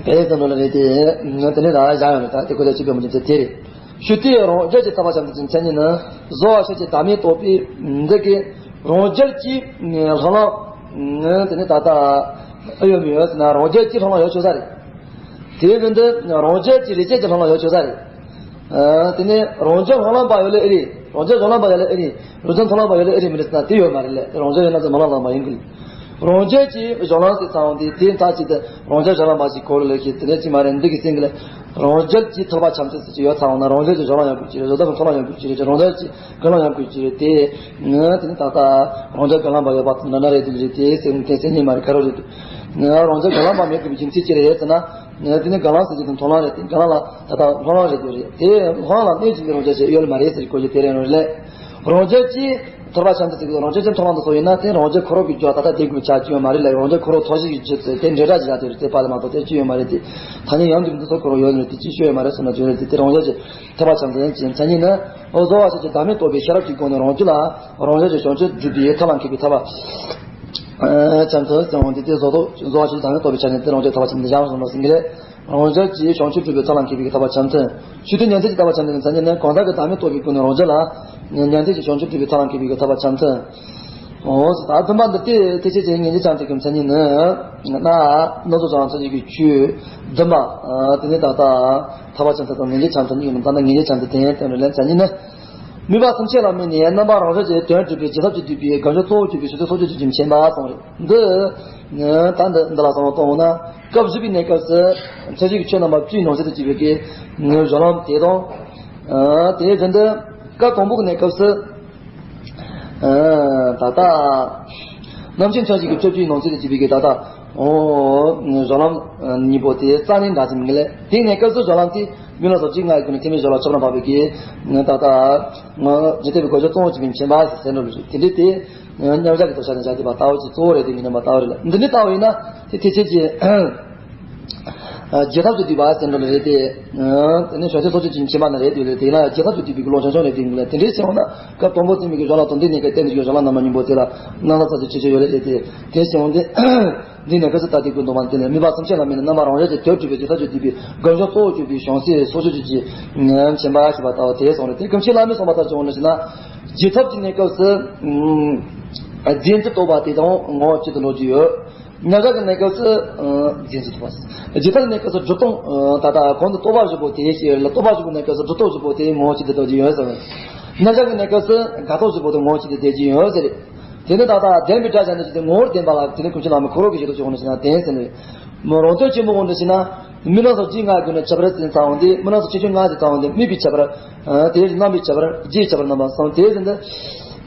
བས་ཙམ་ལ་རེད་དེ། དེ་ནས་ར་བཞག་ཡོད་ནི་ད་དེ་ཁོ་ཚོ་གཅིག་པའི་མི་འཇུག་ཚེ་དེ་རེད། ཞུ་སྟེ་རང་རྒྱལ་གྱི་ཐར་པ་ཆེན་པོའི་མཚན་ཉིད་ནི། བཟོ་བ་ཆོས་ཅན་བདག་མེད་རྟོགས་པའི་འདི་གའི་རང་རྒྱལ་གྱི་ལྷག་ལམ། དེ་ནས་ད་ལྟ་ཨེ་ཡོད་མི་ཡོད་ཟེར་ན་རང་རྒྱལ་གྱི་ལྷག་ལམ་ཡོད་ཆོག་ས་རེད། དེའི་བཞིན་དུ་རང་རྒྱལ་གྱི་རིགས་ཅན་གྱི་ལྷག་ལམ་ཡོད་ཆོག་ས་རེད། དེ་ནས་རང་རྒྱལ་ལྷག་ལམ་པ་ཡོད་ལེ་ཨེ་རེད། རང་རྒྱལ་གཞུང་ལམ་པ་ཡོད་ལེ་ཨེ་རེད། རང་རྒྱལ་མཐོང་ལམ་པ་ཡོད་ལེ་ཨེ་རེད་མི་རེད་ཟེར་ན་དེ་ཡོད་མ་རེད་ལེ། རང་རྒྱལ་ཡོད་ན་ཚེ་མཐོང་ལམ་པ་ཡིན་དགོས། རང་རྒྱལ་གྱི་གཞུང་ལམ་ཟེར་ཚང་བ་འདི་དེ་མཐའ་གཅིག་ཏུ་རང་རྒྱལ་གཞུང་ལམ་པ་ཞིག་གོ་ལ་ལེ་ཞེས་དེ་ནས་ཅི་མ་རེད་འདི་གི་སེང་གེ་ལ། རང་རྒྱལ་གྱི་ཐར་པ་ཆེན་པོ་ཟེར་གྱི་ཡོད་ཚང་བ་ན་རང་རྒྱལ་གྱི་གཞུང་ལམ་ཡང་དགོས་ཀྱི་རེད། བཟོ་ལྟ་བུ་མཐོང་ལམ་ཡང་དགོས་ཀྱི་རེད། རང་རྒྱལ་གྱི་གཞུང་ལམ་ཡང་དགོས་ཀྱི་རེད་དེ། ང་དེ་ནི་ད་ལྟ་རང་རྒྱལ་གཞུང་ལམ་པ་ཡོད་པ་དང་འདྲ་འདྲ་རེད་དེ་རེད་དེ་སེང་གེ་སེང་གེ་མ་རེད་ག་རེ་རེད་དེ། ང་རང་རྒྱལ་གཞུང་ལམ་པ་མེད་དགོས་པའི་རྒྱུ་མཚན་ཅི་རེད་ཟེར་ན། ང་དེ་ནི་གཞུང་ལམ་ཟེར་གྱི་དང་མཐོང་ལམ་རེད་དེ་གཞུང་ལམ་ལ་ད་ལྟ་ལྷག་ལམ་རེད་དེ་རེད་དེ་ལྷག་ལམ་ལ་གནོད་བྱེད་ཀྱི་རང་རྒྱལ་ཞིག་ཡོད་མ་རེད་ཟེར་གོ་རྒྱུ་དེ་རེད་རང་རེད། རང་རྒྱལ་གྱི། ཐར་པ་ཆ་མཐུན་ཟེར་གི་རང་རྒྱལ་ཅན་ཐོབ་པ་འདི་ཚོ་ཡིན་ན་དེ་རང་རྒྱལ་འཁོར་བའི་རྒྱུ་ད་ལྟ་དེ་དགོས་བྱ་ཅི་ཡོད་མ་རེད་ལ། རང་རྒྱལ་འཁོར་བ་ཐོག་ཞིག་གི་རྒྱུ་དེ་འདྲེ་སྒྲ་ཅི་ཡང་དེ་རེད། དེ་པ་ལས་མ་གཏོགས་དེ་ཅི་ཡོད་མ་རེད། དེ་ཐ་སྙད་ཡང་དེ་འདི་ཚོ་འཁོར་བ་ཡོད་ནི་དེ་ཅི་ཤོད་ཡོད་མ་རེད་ཟེར་ན་བརྗོད་རེད། དེ་དེ་རང་རྒྱལ་གྱི་ཐར་པ་ཆ་མཐུན་ཅན་མཚན་ཉིད་ནི། འོ་བཟོ་བ་ཞིག་གི་བདག་མེད་རྟོགས་པའི་ཤེས་རབ་ཀྱི་སྒོ་ནས་རང་རྒྱུད་ལ་རང་རྒྱལ་གྱི་བྱང་ཆུབ་སྒྲུབ་པའི་ཐབས་ལ་མཁས་པའི་ཐར་པ་ཆ་མཐུན་ཟེར་འོང་དེ་དེ་བཟོ་ཐོག་བཟོ་བ་ཞིག་བདག་མེད་རྟོགས་པའི་ཆ་ནས་དེ་རང་རྒྱལ་ཐར་པ་ཆ་མཐུན་འདི་བཞག་སོང་ལ་ཟིན་གི་རེད། རང་རྒྱལ་གྱི་བྱང་ཆུབ་སྒྲུབ་པའི་ཐབས་ལ་མཁས་པའི་ཐར་པ་ཆ་མཐུན། ཆོས་དོན་ཉན་ཐོས་ཀྱི་ཐར་པ་ཆ་མཐུན་གྱི་མཚན་ཉིད་ནི་གང་ཟག་གི་བདག་མེད་རྟོགས་པའི་སྒོ་ནས་རང་རྒྱུད་ལ་ཉན་ཐོས་ཀྱི་བྱང་ཆུབ་སྒྲུབ་པའི་ཐབས་ལ་མཁས་པའི་ཐར་པ་ཆ་མཐུན། འོ་ད་བདུན་པ་འདི་སྟེ་ཐེག་ཆེན་གྱི་ངེས་འབྱེད་ཆ་མཐུན་གྱི་མཚན་ཉིད་ནི། ན་སྣ་ཚོགས་བྱང་ཆུབ་ཀྱི་ཆོས་བདུན་པ། དེ་ནི་ད་ལྟ་ཐར་པ་ཆ་མཐུན་དང་ངེས་འབྱེད་ཆ་མཐུན་གཉིས་ཀྱི་ནང་ད་ལྟ་ངེས་འབྱེད་ཆ་མཐུན་དེ་ཡང་བསྟན་རེད་ལ། མཚན་ཉིད་ནི། དམིགས་པ་ཐམས་ཅད་ལ་དམིགས་ནས་རྣམ་པ་རང་བཞིན་གྱིས་དོན་གྲུབ་པའི་རྒྱལ་ཐབས་ཀྱི་བསྡུས་པའི་དགག་བྱ་གཙོ་བོ་གྱུར་པའི་བྱང་ཆུབ་སོ་སྐྱེ་ཆོས་ཅན་མཁྱེན་པ་གསུངས་རེད། འདི། ད་འདི་འདི་ལ་བསམ་བློ་གཏོང་འོང་ན། སྐབས་བཞི་པའི་གནས་སྐབས་སུ། མཚན་བཅས་ཀྱི་ཆོས་རྣམ་པ་བཅུའི་ནང་གསེས་སུ་གྱུར་པའི་གི། སྦྱོར་ལམ་དེ་དང་། དེའི་རྗེས་འདི། སྐབས་དང་པོ་གི་གནས་སྐབས་སུ། ད་ལྟ། རྣམ་མཁྱེན་མཚན་བཅས་ཀྱི་ཆོས་བཅུའི་ནང་གསེས་སུ་གྱུར་པའི་གི་ད་ལྟ། སྦྱོར་ལམ་གཉིས་པོ་དེ་རྩ་ནས་འདྲ་ཟིན་མི་ལས། དེའི་གནས་སྐབས་སུ་སྦྱོར་ལམ་དེ། མི་ལ་སོགས་ཅིག་ལྔ་ཡི་སྒོ་ནས་ཐེག་དམན་སྦྱོར་ལ་ཆོས་རྣམ་པ་བག་པའི་གི། ད་ལྟ། རྒྱུ་མཐུན་པའི་དགག་བྱ་གཙོ་བོ་གྱུར་པའི་མཁྱེན་པ་ཟེར་འགྲོ་ལ་རེད། དེ་འདྲའི་དེ། མཉམ་བཞག་གི་དོ་ཞག་ནས་བཞག་དེ་པ་ལྟ་བུ་ཅིག་གཙོ་བོ་རེད་དེ་ངེས་ནས་མ་ལྟ་བུ་རེད་ལ། འདི་ནི་ལྟ་བུ་ཡིན་ན། དེ་ཐེག་ཆེན་གྱི། རྒྱལ་ཐབས་ཀྱི་བསྡུས་པ་ཟེར་འགྲོ་ལ་རེད་དེ། དེ་ནི་བྱང་ཆུབ་སོ་སྐྱེ་ཆོས་ཅན་མཁྱེན་པ་ན་རེད་དེ་ལ་དེ་ཡིན་ན་རྒྱལ་ཐབས་ཀྱི་བསྡུས་པའི་ཀློང་ཆུང་ཆུང་རེད་དེ་ངེས་ལ། དེ་འདྲའི་ཕྱིར་འོང་ན་སྐབས་དང་པོ་ཚད་མའི་གི་སྦྱོར་ལམ་དང་འདི་གནས་སྐབས་བསྟན་འདི་གི་སྦྱོར་ལམ་རྣམ་པ་གཉིས་པོ་དེ་ལ་རྣམ་པ་ཚ་ཚ་ཆེ་ཆེ་ཡོད་རེད་དེ། དེ་ཕྱིར་འོང་དེ། འདི་ནས་སྐབས་སུ་ལྟ་སྟེ་ཀུན་རྟོག་པ་འདི་ནས་དམིགས་པ་ཐམས་ཅད་ལ་དམིགས་ནས་རྣམ་པ་རང་བཞིན་གྱིས་དོན་གྲུབ་པའི་རྒྱལ་ཐབས་ཀྱི་བསྡུས་པའི་དགག་བྱ་གཙོ་བོ་གྱུར་པའི་བྱང་སེམས་སོ་སྐྱེ་ཆོས་ཅན་མཁྱེན་པ་ཞེས་པ་ལྟ་བུ་དེ་གསུངས་རེད། དེ་ཀུན་མཁྱེན་བླ་མས་གསུངས་པ་ལྟར་བྱུང་བ་ནི་ཞེ་ན། རྒྱལ་ཐབས་ཀྱི་གནས་སྐབས་སུ། རྫས་འཛིན་རྟོག་པ་དེ་དང་ངོ་བོ་གཅིག་ཏུ་འགྲོ་རྒྱུ་ཡོད། མཉམ་བཞག་གི་གནས་སྐབས་སུ། རྫས་འཛིན་རྟོག་པ། རྒྱལ་ཐབས་ཀྱི་གནས་སྐབས་སུ་སྒྲིབ་སྟོང་། ད་ལྟ་གོང་དུ་རྟོག་པ་བཞི་པོ་དེ་ཞེས་ལ། རྟོག་པ་བཞི་པོའི་གནས་སྐབས་སུ་སྒྲིབ་སྟོང་བཞི་པོ་དེ་ངོ་བོ་གཅིག་ཏུ་འགྲོ་རྒྱུ་ཡོད་ཟེར་བས། མཉམ་བཞག་གི་གནས་སྐབས་སུ་དགག་རྟོག་བཞི་པོ་དེ་ངོ་བོ་གཅིག་ཏུ་ལྡན་རྒྱུ་ཡོད་ཟེར། དེ་ནི་ད་ལྟ་བདེན་པའི་སྒྲ་བྱས་ནས་ཅི་སྟེ་ངོ་བོར་བདེན་པ་ལ་དེ་ནི་ཀུན་མཁྱེན་བླ་མའི་ཁོ་རང་གི་ཞེ་དོགས་ཀྱི་དབང་དུ་བྱས་ན་བདེན་ཟེར་ནས། རང་དོན་ཆེན་པོའི་དབང་དུ་བྱས་ན། རྨི་ལམ་སོགས་རྒྱུད་ལྔའི་སྒོ་ནས་ཁྱད་པར་ཟིན་ཚར་བ་འདི། རྨི་ལམ་སོགས་ཁྱད་ཆོས་ལྔ་ཟེར་ཚར་བ་འདི་དམིགས་པའི་ཁྱད་པར། དེ་རྣམ་པའི་ཁྱད་པར། རྒྱུའི་ཁྱད་པར་རྣམ་པ་གསུམ། དེ་ཟིན་ཏེ།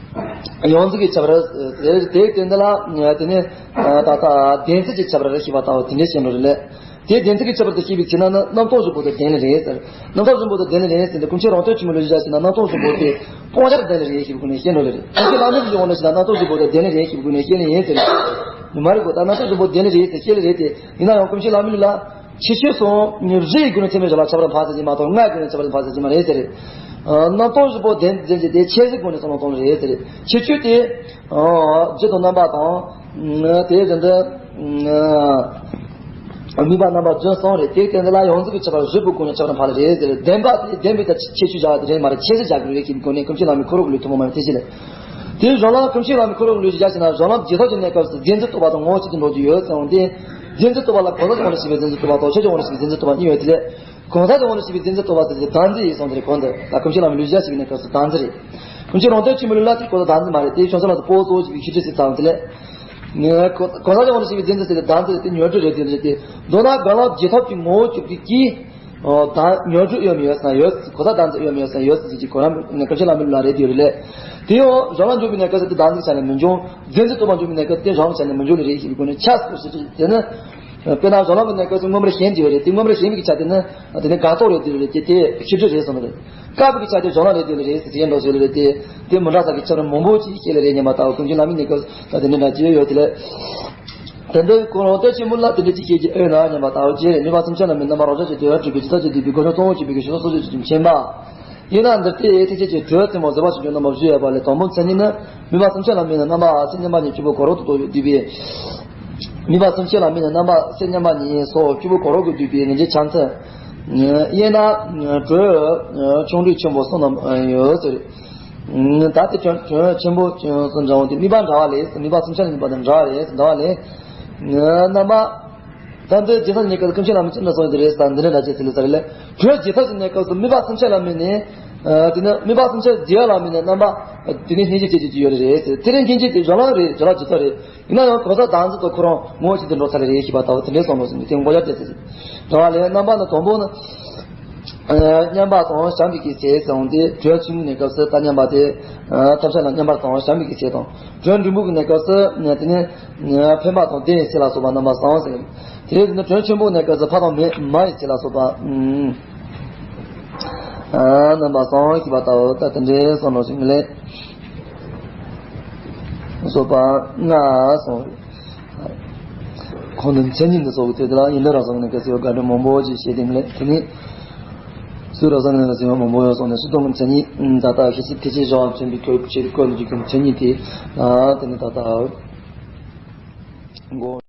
ཡོངས་འཛིན་གྱི་ཁྱད་པར། དེ་དེ་དེ་འདི་ལ་དེ་ནི་ད་ལྟ་བདེན་འཛིན་གྱི་ཁྱད་པར་རེད་ཤེས་པ་ལྟ་བུ་དེ་འདྲའི་ཤེས་འགྲོ་རེད་ལས། དེ་བདེན་འཛིན་གྱི་ཁྱད་པར་དུ་ཤེས་པའི་ཚེ་ན་ནི་རྣམ་རྟོག་བཞི་པོ་དེ་བདེན་ལ་རེད་ཟེར། རྣམ་རྟོག་བཞི་པོ་དེ་བདེན་ལ་རེད་ཟེར་ཏེ་ཀུན་མཁྱེན་རང་དོན་ཆེན་པོའི་ལུགས་སུ་བཞག་ཟིན་ན་རྣམ་རྟོག་བཞི་པོ་དེ་སྤང་བྱར་བདེན་ལ་རེད་ཞེས་པའི་སྒོ་ནས་ཤེས་འགྲོ་ལ་རེད། ཀུན་མཁྱེན་བླ་མའི་ལུགས་ཀྱི་དབང་དུ་བྱས་ན་རྣམ་རྟོག་བཞི་པོ་དེ་བདེན་ལ་རེད་ཞེས་པའི་སྒོ་ནས་ཤེས་ལ་ཡིན་ཟེར། ནི་མ་རེད་གོ། ད་རྣམ་རྟོག་བཞི་པོ་བདེན་ལ་རེད་ཟེར་ཤེས་ལ་རེད་དེ། ཡིན་ན་ཡང་ཀུན་མཁྱེན་བླ་མའི་ལུགས་ལ། ཁྱད་ཆོས་སོགས་རིགས་ཀྱི་སྒོ་ནས་ཚད་མའི་སྦྱོར་ལ་ཁྱད་པར་འཕགས་ཟེར་གྱི་མ་གཏོགས་ལྔའི་སྒོ་ནས་ཚད་མ་རེད་འཕགས་ཟེར་གྱི་མ་རེད་ཟེར། རྣམ་རྟོག་བཞི་པོ་བདེན་འཛིན་གྱི་དེ་ཁྱད་གཞིའི་སྒོ་ནས་བསམ་བློ་གཏོང་རེད་ཟེར། ཁྱད་ཆོས་དེ། རྒྱུ་དང་རྣམ་པ་དང་། དེའི་རྗེས་འདི། དམིགས་པ་རྣམ་པ་རྒྱུ་གསུམ་རེད། དེའི་སྟེང་འདི་ལ་ཡོངས་འཛིན་གྱི་ཁྱད་པར་བཞི་པོའི་སྒོ་ནས་ཁྱད་པར་འཕགས་ལ་རེད་ཟེར། བདེན་པ་དེ་བདེན་པའི་ད་ཁྱད་ཆོས་བཞག་པ་དེ་རེད་མ་རེད། ཁྱད་གཞི་བཞག་དགོས་རེད་ཀྱི་སྒོ་ནས་ཀུན་མཁྱེན་བླ་མའི་ཁོ་རང་གི་ལུགས་ཐུན་མོང་མ་ཡིན་ཐེག་ཆེན་ལས། དེའི་སྦྱོར་ལམ་ཀུན་མཁྱེན་བླ་མའི་ཁོ་རང་གི་ལུགས་ཀྱི་བཞག་ཟིན་ན་སྦྱོར་ལམ་རྒྱལ་ཐབས་ཀྱི་གནས་སྐབས་སུ་རྫས་འཛིན་རྟོག་པ་དང་ངོ་བོ་གཅིག་ཏུ་འགྲོ་རྒྱུ་ཡོད་ཟེར་འོང་དེ། རྫས་འཛིན་རྟོག་པ་ལ་གང་ཟག་གི་དབང་དུ་བྱས་པའི་རྫས་འཛིན་རྟོག་པ་དང་ཆོས་ཀྱི་དབང་དུ་བྱས་པའི་རྫས་འཛིན་རྟོག་པ་གཉིས་ཡོད་དེ་ལས། གང་ཟག་གི་དབང་དུ་བྱས་པའི་རྫས་འཛིན་རྟོག་པ་ཟེར་དེ་བདག་འཛིན་ཡིན་གསུངས་ཏེ་རེད། གོང་དུ་ད་ཀུན་མཁྱེན་བླ་མའི་ལུགས་བཞག་ཞིག་གི་གནས་སྐབས་སུ་བདག་འཛིན་རེད། ཀུན་མཁྱེན་རང་དོན་ཆེན་པོའི་ལུགས་ལ་དེ་གོང་དུ་བདག་འཛིན་མ་རེད། དེ་བྱང་སེམས་ལ་དུ་སྤོ་གཙོ་བོ་ཞིག་གི་ཤེས་སྒྲིབ་ཟེར་ཚར་བ་དེ་ལས། གང་ཟག་གི་དབང་དུ་བྱས་པའི་རྫས་འཛིན་ཟེར་དེ་བདག་འཛིན་རེད། དེ་ཉོན་སྒྲིབ་རེད། དེ་རེད་དེ། མདོར་ན་གང་ལ་རྒྱལ་ཐབས་ཀྱི་ངོ་བོ་གཅིག་གི་གིས། ད་ཉོན་སྒྲིབ་གཡོ་མི་ཡོད་ས་ན་ཡོད། གང་ཟག་བདག་འཛིན་གཡོ་མི་ཡོད་ས་ན་ཡོད་ཟེར་གྱི་གོ་རམ་ཀུན་མཁྱེན་བླ་མའི་ལུགས་ལ་རེད་དེ་རེད་ལས། དེ་ཡང་སྦྱོར་ལམ་འཇུག་པའི་གནས་སྐབས་སུ་དེ་བདག་འཛིན་གྱི་ཆ་ནས་མི་འབྱུང་། རྫས་འཛིན་རྟོག་པ་འཇུག་པའི་གནས་སྐབས་སུ་དེ་རང་གི་ཆ་ནས་མི་འབྱུང་ནི་རེད་ཞེས་པའི་སྒོ་ནས་ཁྱབ་སོ་ཞེས་དེ་ནི། དཔེར་ན་སྦྱོར་ལམ་གྱི་གནས་སྐབས་སུ་མངོན་པར་ཞེན་གྱི་ཡོད་རེད། དེ་མངོན་པར་ཞེན་པའི་ཆ་དེ་ནི་དེ་ནི་དགག་རྟོག་རེད་དེ་རེད་ཀྱི་དེ་ཤེས་སྒྲིབ་རེད་གསུངས་པ་རེད། བཀག་པའི་ཆ་དེ་སྦྱོར་ལམ་རེད་དེ་རེད་ཟེར་དེ་འགྲོ་ཟེར་རེད་དེ། དེ་མི་འདྲ་ས་ཀྱི་ཁྱབ་རེ་མང་པོ་ཅིག་ཤེས་ལེ་རེད་སྙམ་པ་ལྟ་བུ་ཀུན་མཁྱེན་བླ་མའི་གནས་སྐབས་ད་དེ་འདྲ་འདྲ་ཅི་ཡོད་དེ་ལས། དེ་འདྲའི་ཁོ་རང་དོན་ཆེན་པོ་ལ་དེ་འདྲའི་ཅིག་བཤད་ཀྱི་ཨེ་ན་སྙམ་པ་ལྟ་བུ་ཅི་རེད། དམིགས་པ་ཐམས་ཅད་ལ་དམིགས་ནས་རྣམ་པར་རང་བཞིན་གྱིས་དོན་གྲུབ་པའི་རྒྱལ་ཐབས་ཀྱི་བསྡུས་པའི་དགག་བྱ་གཙོ་བོ་གྱུར་པའི་གཞི་བཟང་གཙོ་བོ་གྱུར་པའི་མཁྱེན་པ། ཡིན་ན་འདིར་དེ་ཐེག་ཆེན་གྱི་དྲོད་ཐུན་མོང་བཟོད་པ་ཆུང་ཆུང་རྣམ་པ་བཞི་ཡོད་པ་ལས་དང་པོ་མཚན་ཉིད་ནི། དམིགས་པ་ཐམས་ཅད་ལ་དམིགས་ནས་རྣམ་པ་སེམས་མཉམ་པ་ཉིད་སྐྱེས་བུ་གོ་རོ་ཏོ་ཏོ་བསྡུས་པའི། དམིགས་པ་ཐམས་ཅད་ལ་དམིགས་ནས་རྣམ་པ་སེམས་མཉམ་པ་ཉིད་སོགས་སྐྱེས་བུ་གོ་རོ་གིས་བསྡུས་པའི་ངེས་འབྱེད་ཆ་མཐུན། དབྱེ་ན་དྲོད་ཆུང་འབྲིང་ཆེན་པོ་གསུམ་རྣམས་ཡོད་ཟེར། ད་དེ་དྲོད་དྲོད་ཆེན་པོ་གསུམ་འདྲ་བོ་དེ་དམིགས་པ་འདྲ་བ་ལས་དམིགས་པ་ཐམས་ཅད་ལ་དམིགས་པ་དང་འདྲ་བ་རེད་འདྲ་བ་ལས། རྣམ་པ། ད་འདི་རྗེས་ཐག་གི་གནས་སྐབས་སུ་ཀུན་མཁྱེན་བླ་མས་ཅི་འདྲ་གསུངས་ཡོད་དེ་རེད་ཟེར་འདི་འདྲ་འདྲ་ཅེས་ཟེར་ལེ་ཟེར་ལེ། དྲོད་རྗེས་ཐག་གི་གནས་སྐབས་སུ་དམིགས་པ་ཐམས་ཅད་ལ་དམིགས་ནས། དེ་ནི་དམིགས་པ་ཐམས་ཅད་རྗེས་ལ་དམིགས་ནས་རྣམ་པ། དེ་ནི་སྙིང་རྗེ་སྐྱེ་རྒྱུ་ཅིག་ཡོད་རེད་ཟེར། དེ་རིང་སྙིང་རྗེ་དེ་སྦྱོར་ལམ་རེད། སྦྱོར་ལམ་ཇི་ལྟར་རེད། ཡིན་ན་ཡང་གང་ཟག་བདག་འཛིན་དང་ཁོ་རང་ངོ་བོ་གཅིག་ཏུ་འགྲོ་ཚར་ལེ་རེད་ཞེས་པ་ལྟ་བུ་དེ་འདྲའི་བསམ་བློ་ཟིན་ནས་དེ་དགོངས་འཆར་དེ་ཟེར། དྲང་བ་ལས་རྣམ་པ་ནི་དང་པོ་ནི། མཉམ་པ་དང་བྱམས་པའི་གི་ཚེ་ཟེར་འོང་དེ་དྲོད་ཆུང་ངུའི་གནས་སྐབས་སུ་ད་མཉམ་པ་དེ། ཐམས་ཅད་ལ་མཉམ་པ་དང་བྱམས་པའི་གི་ཚེ་དང་། དྲོད་འབྲིང་པོ་གི་གནས་སྐབས་སུ་དེ་ནི། ཕན་པ་དང་ལྡན་ཡི་ཚེ་ལ་སོགས་པ་རྣམ་པ་གསུམ་ཟེར། དེ་ནི་དྲོད་ཆེན་པོའི་གནས་སྐབས་སུ་ཕ་དང་མ་མ་ཡི་ཚེ་ལ་སོགས་པ། རྣམ་པ་གསུམ་ཞེས་པ་ལྟ་བུ་ད་དེ་འདྲའི་བསམ་བློ་ཞིག་ལས། སོགས་པ་ལྔ་སོང་། ཁོང་དུ་མཚན་ཉིད་འདི་སོགས་ཀྱི་ཚུལ་དེ་ལ་ཡིན་ལ་རང་སོང་ནས་གལ་སྲིད་དགའ་སྤྲོ་མང་པོ་ཅིག་བྱེད་དེ་ལས་དེ་ནི། སུ་རང་སོང་ནས་གལ་སྲིད་མང་པོ་ཡོད་སོང་ནས་སུ་དང་མཚན་ཉིད་ད་ལྟ་ཤེས་ཚིག་ཐེག་ཆེན་བཞི་བ་མཚོན་པའི་གོ་བྱེད་ཀྱི་སྐོར་ལ་འཇུག་གི་མཚན་ཉིད་དེ་ལ་དེ་ནི་ད་ལྟ་གོ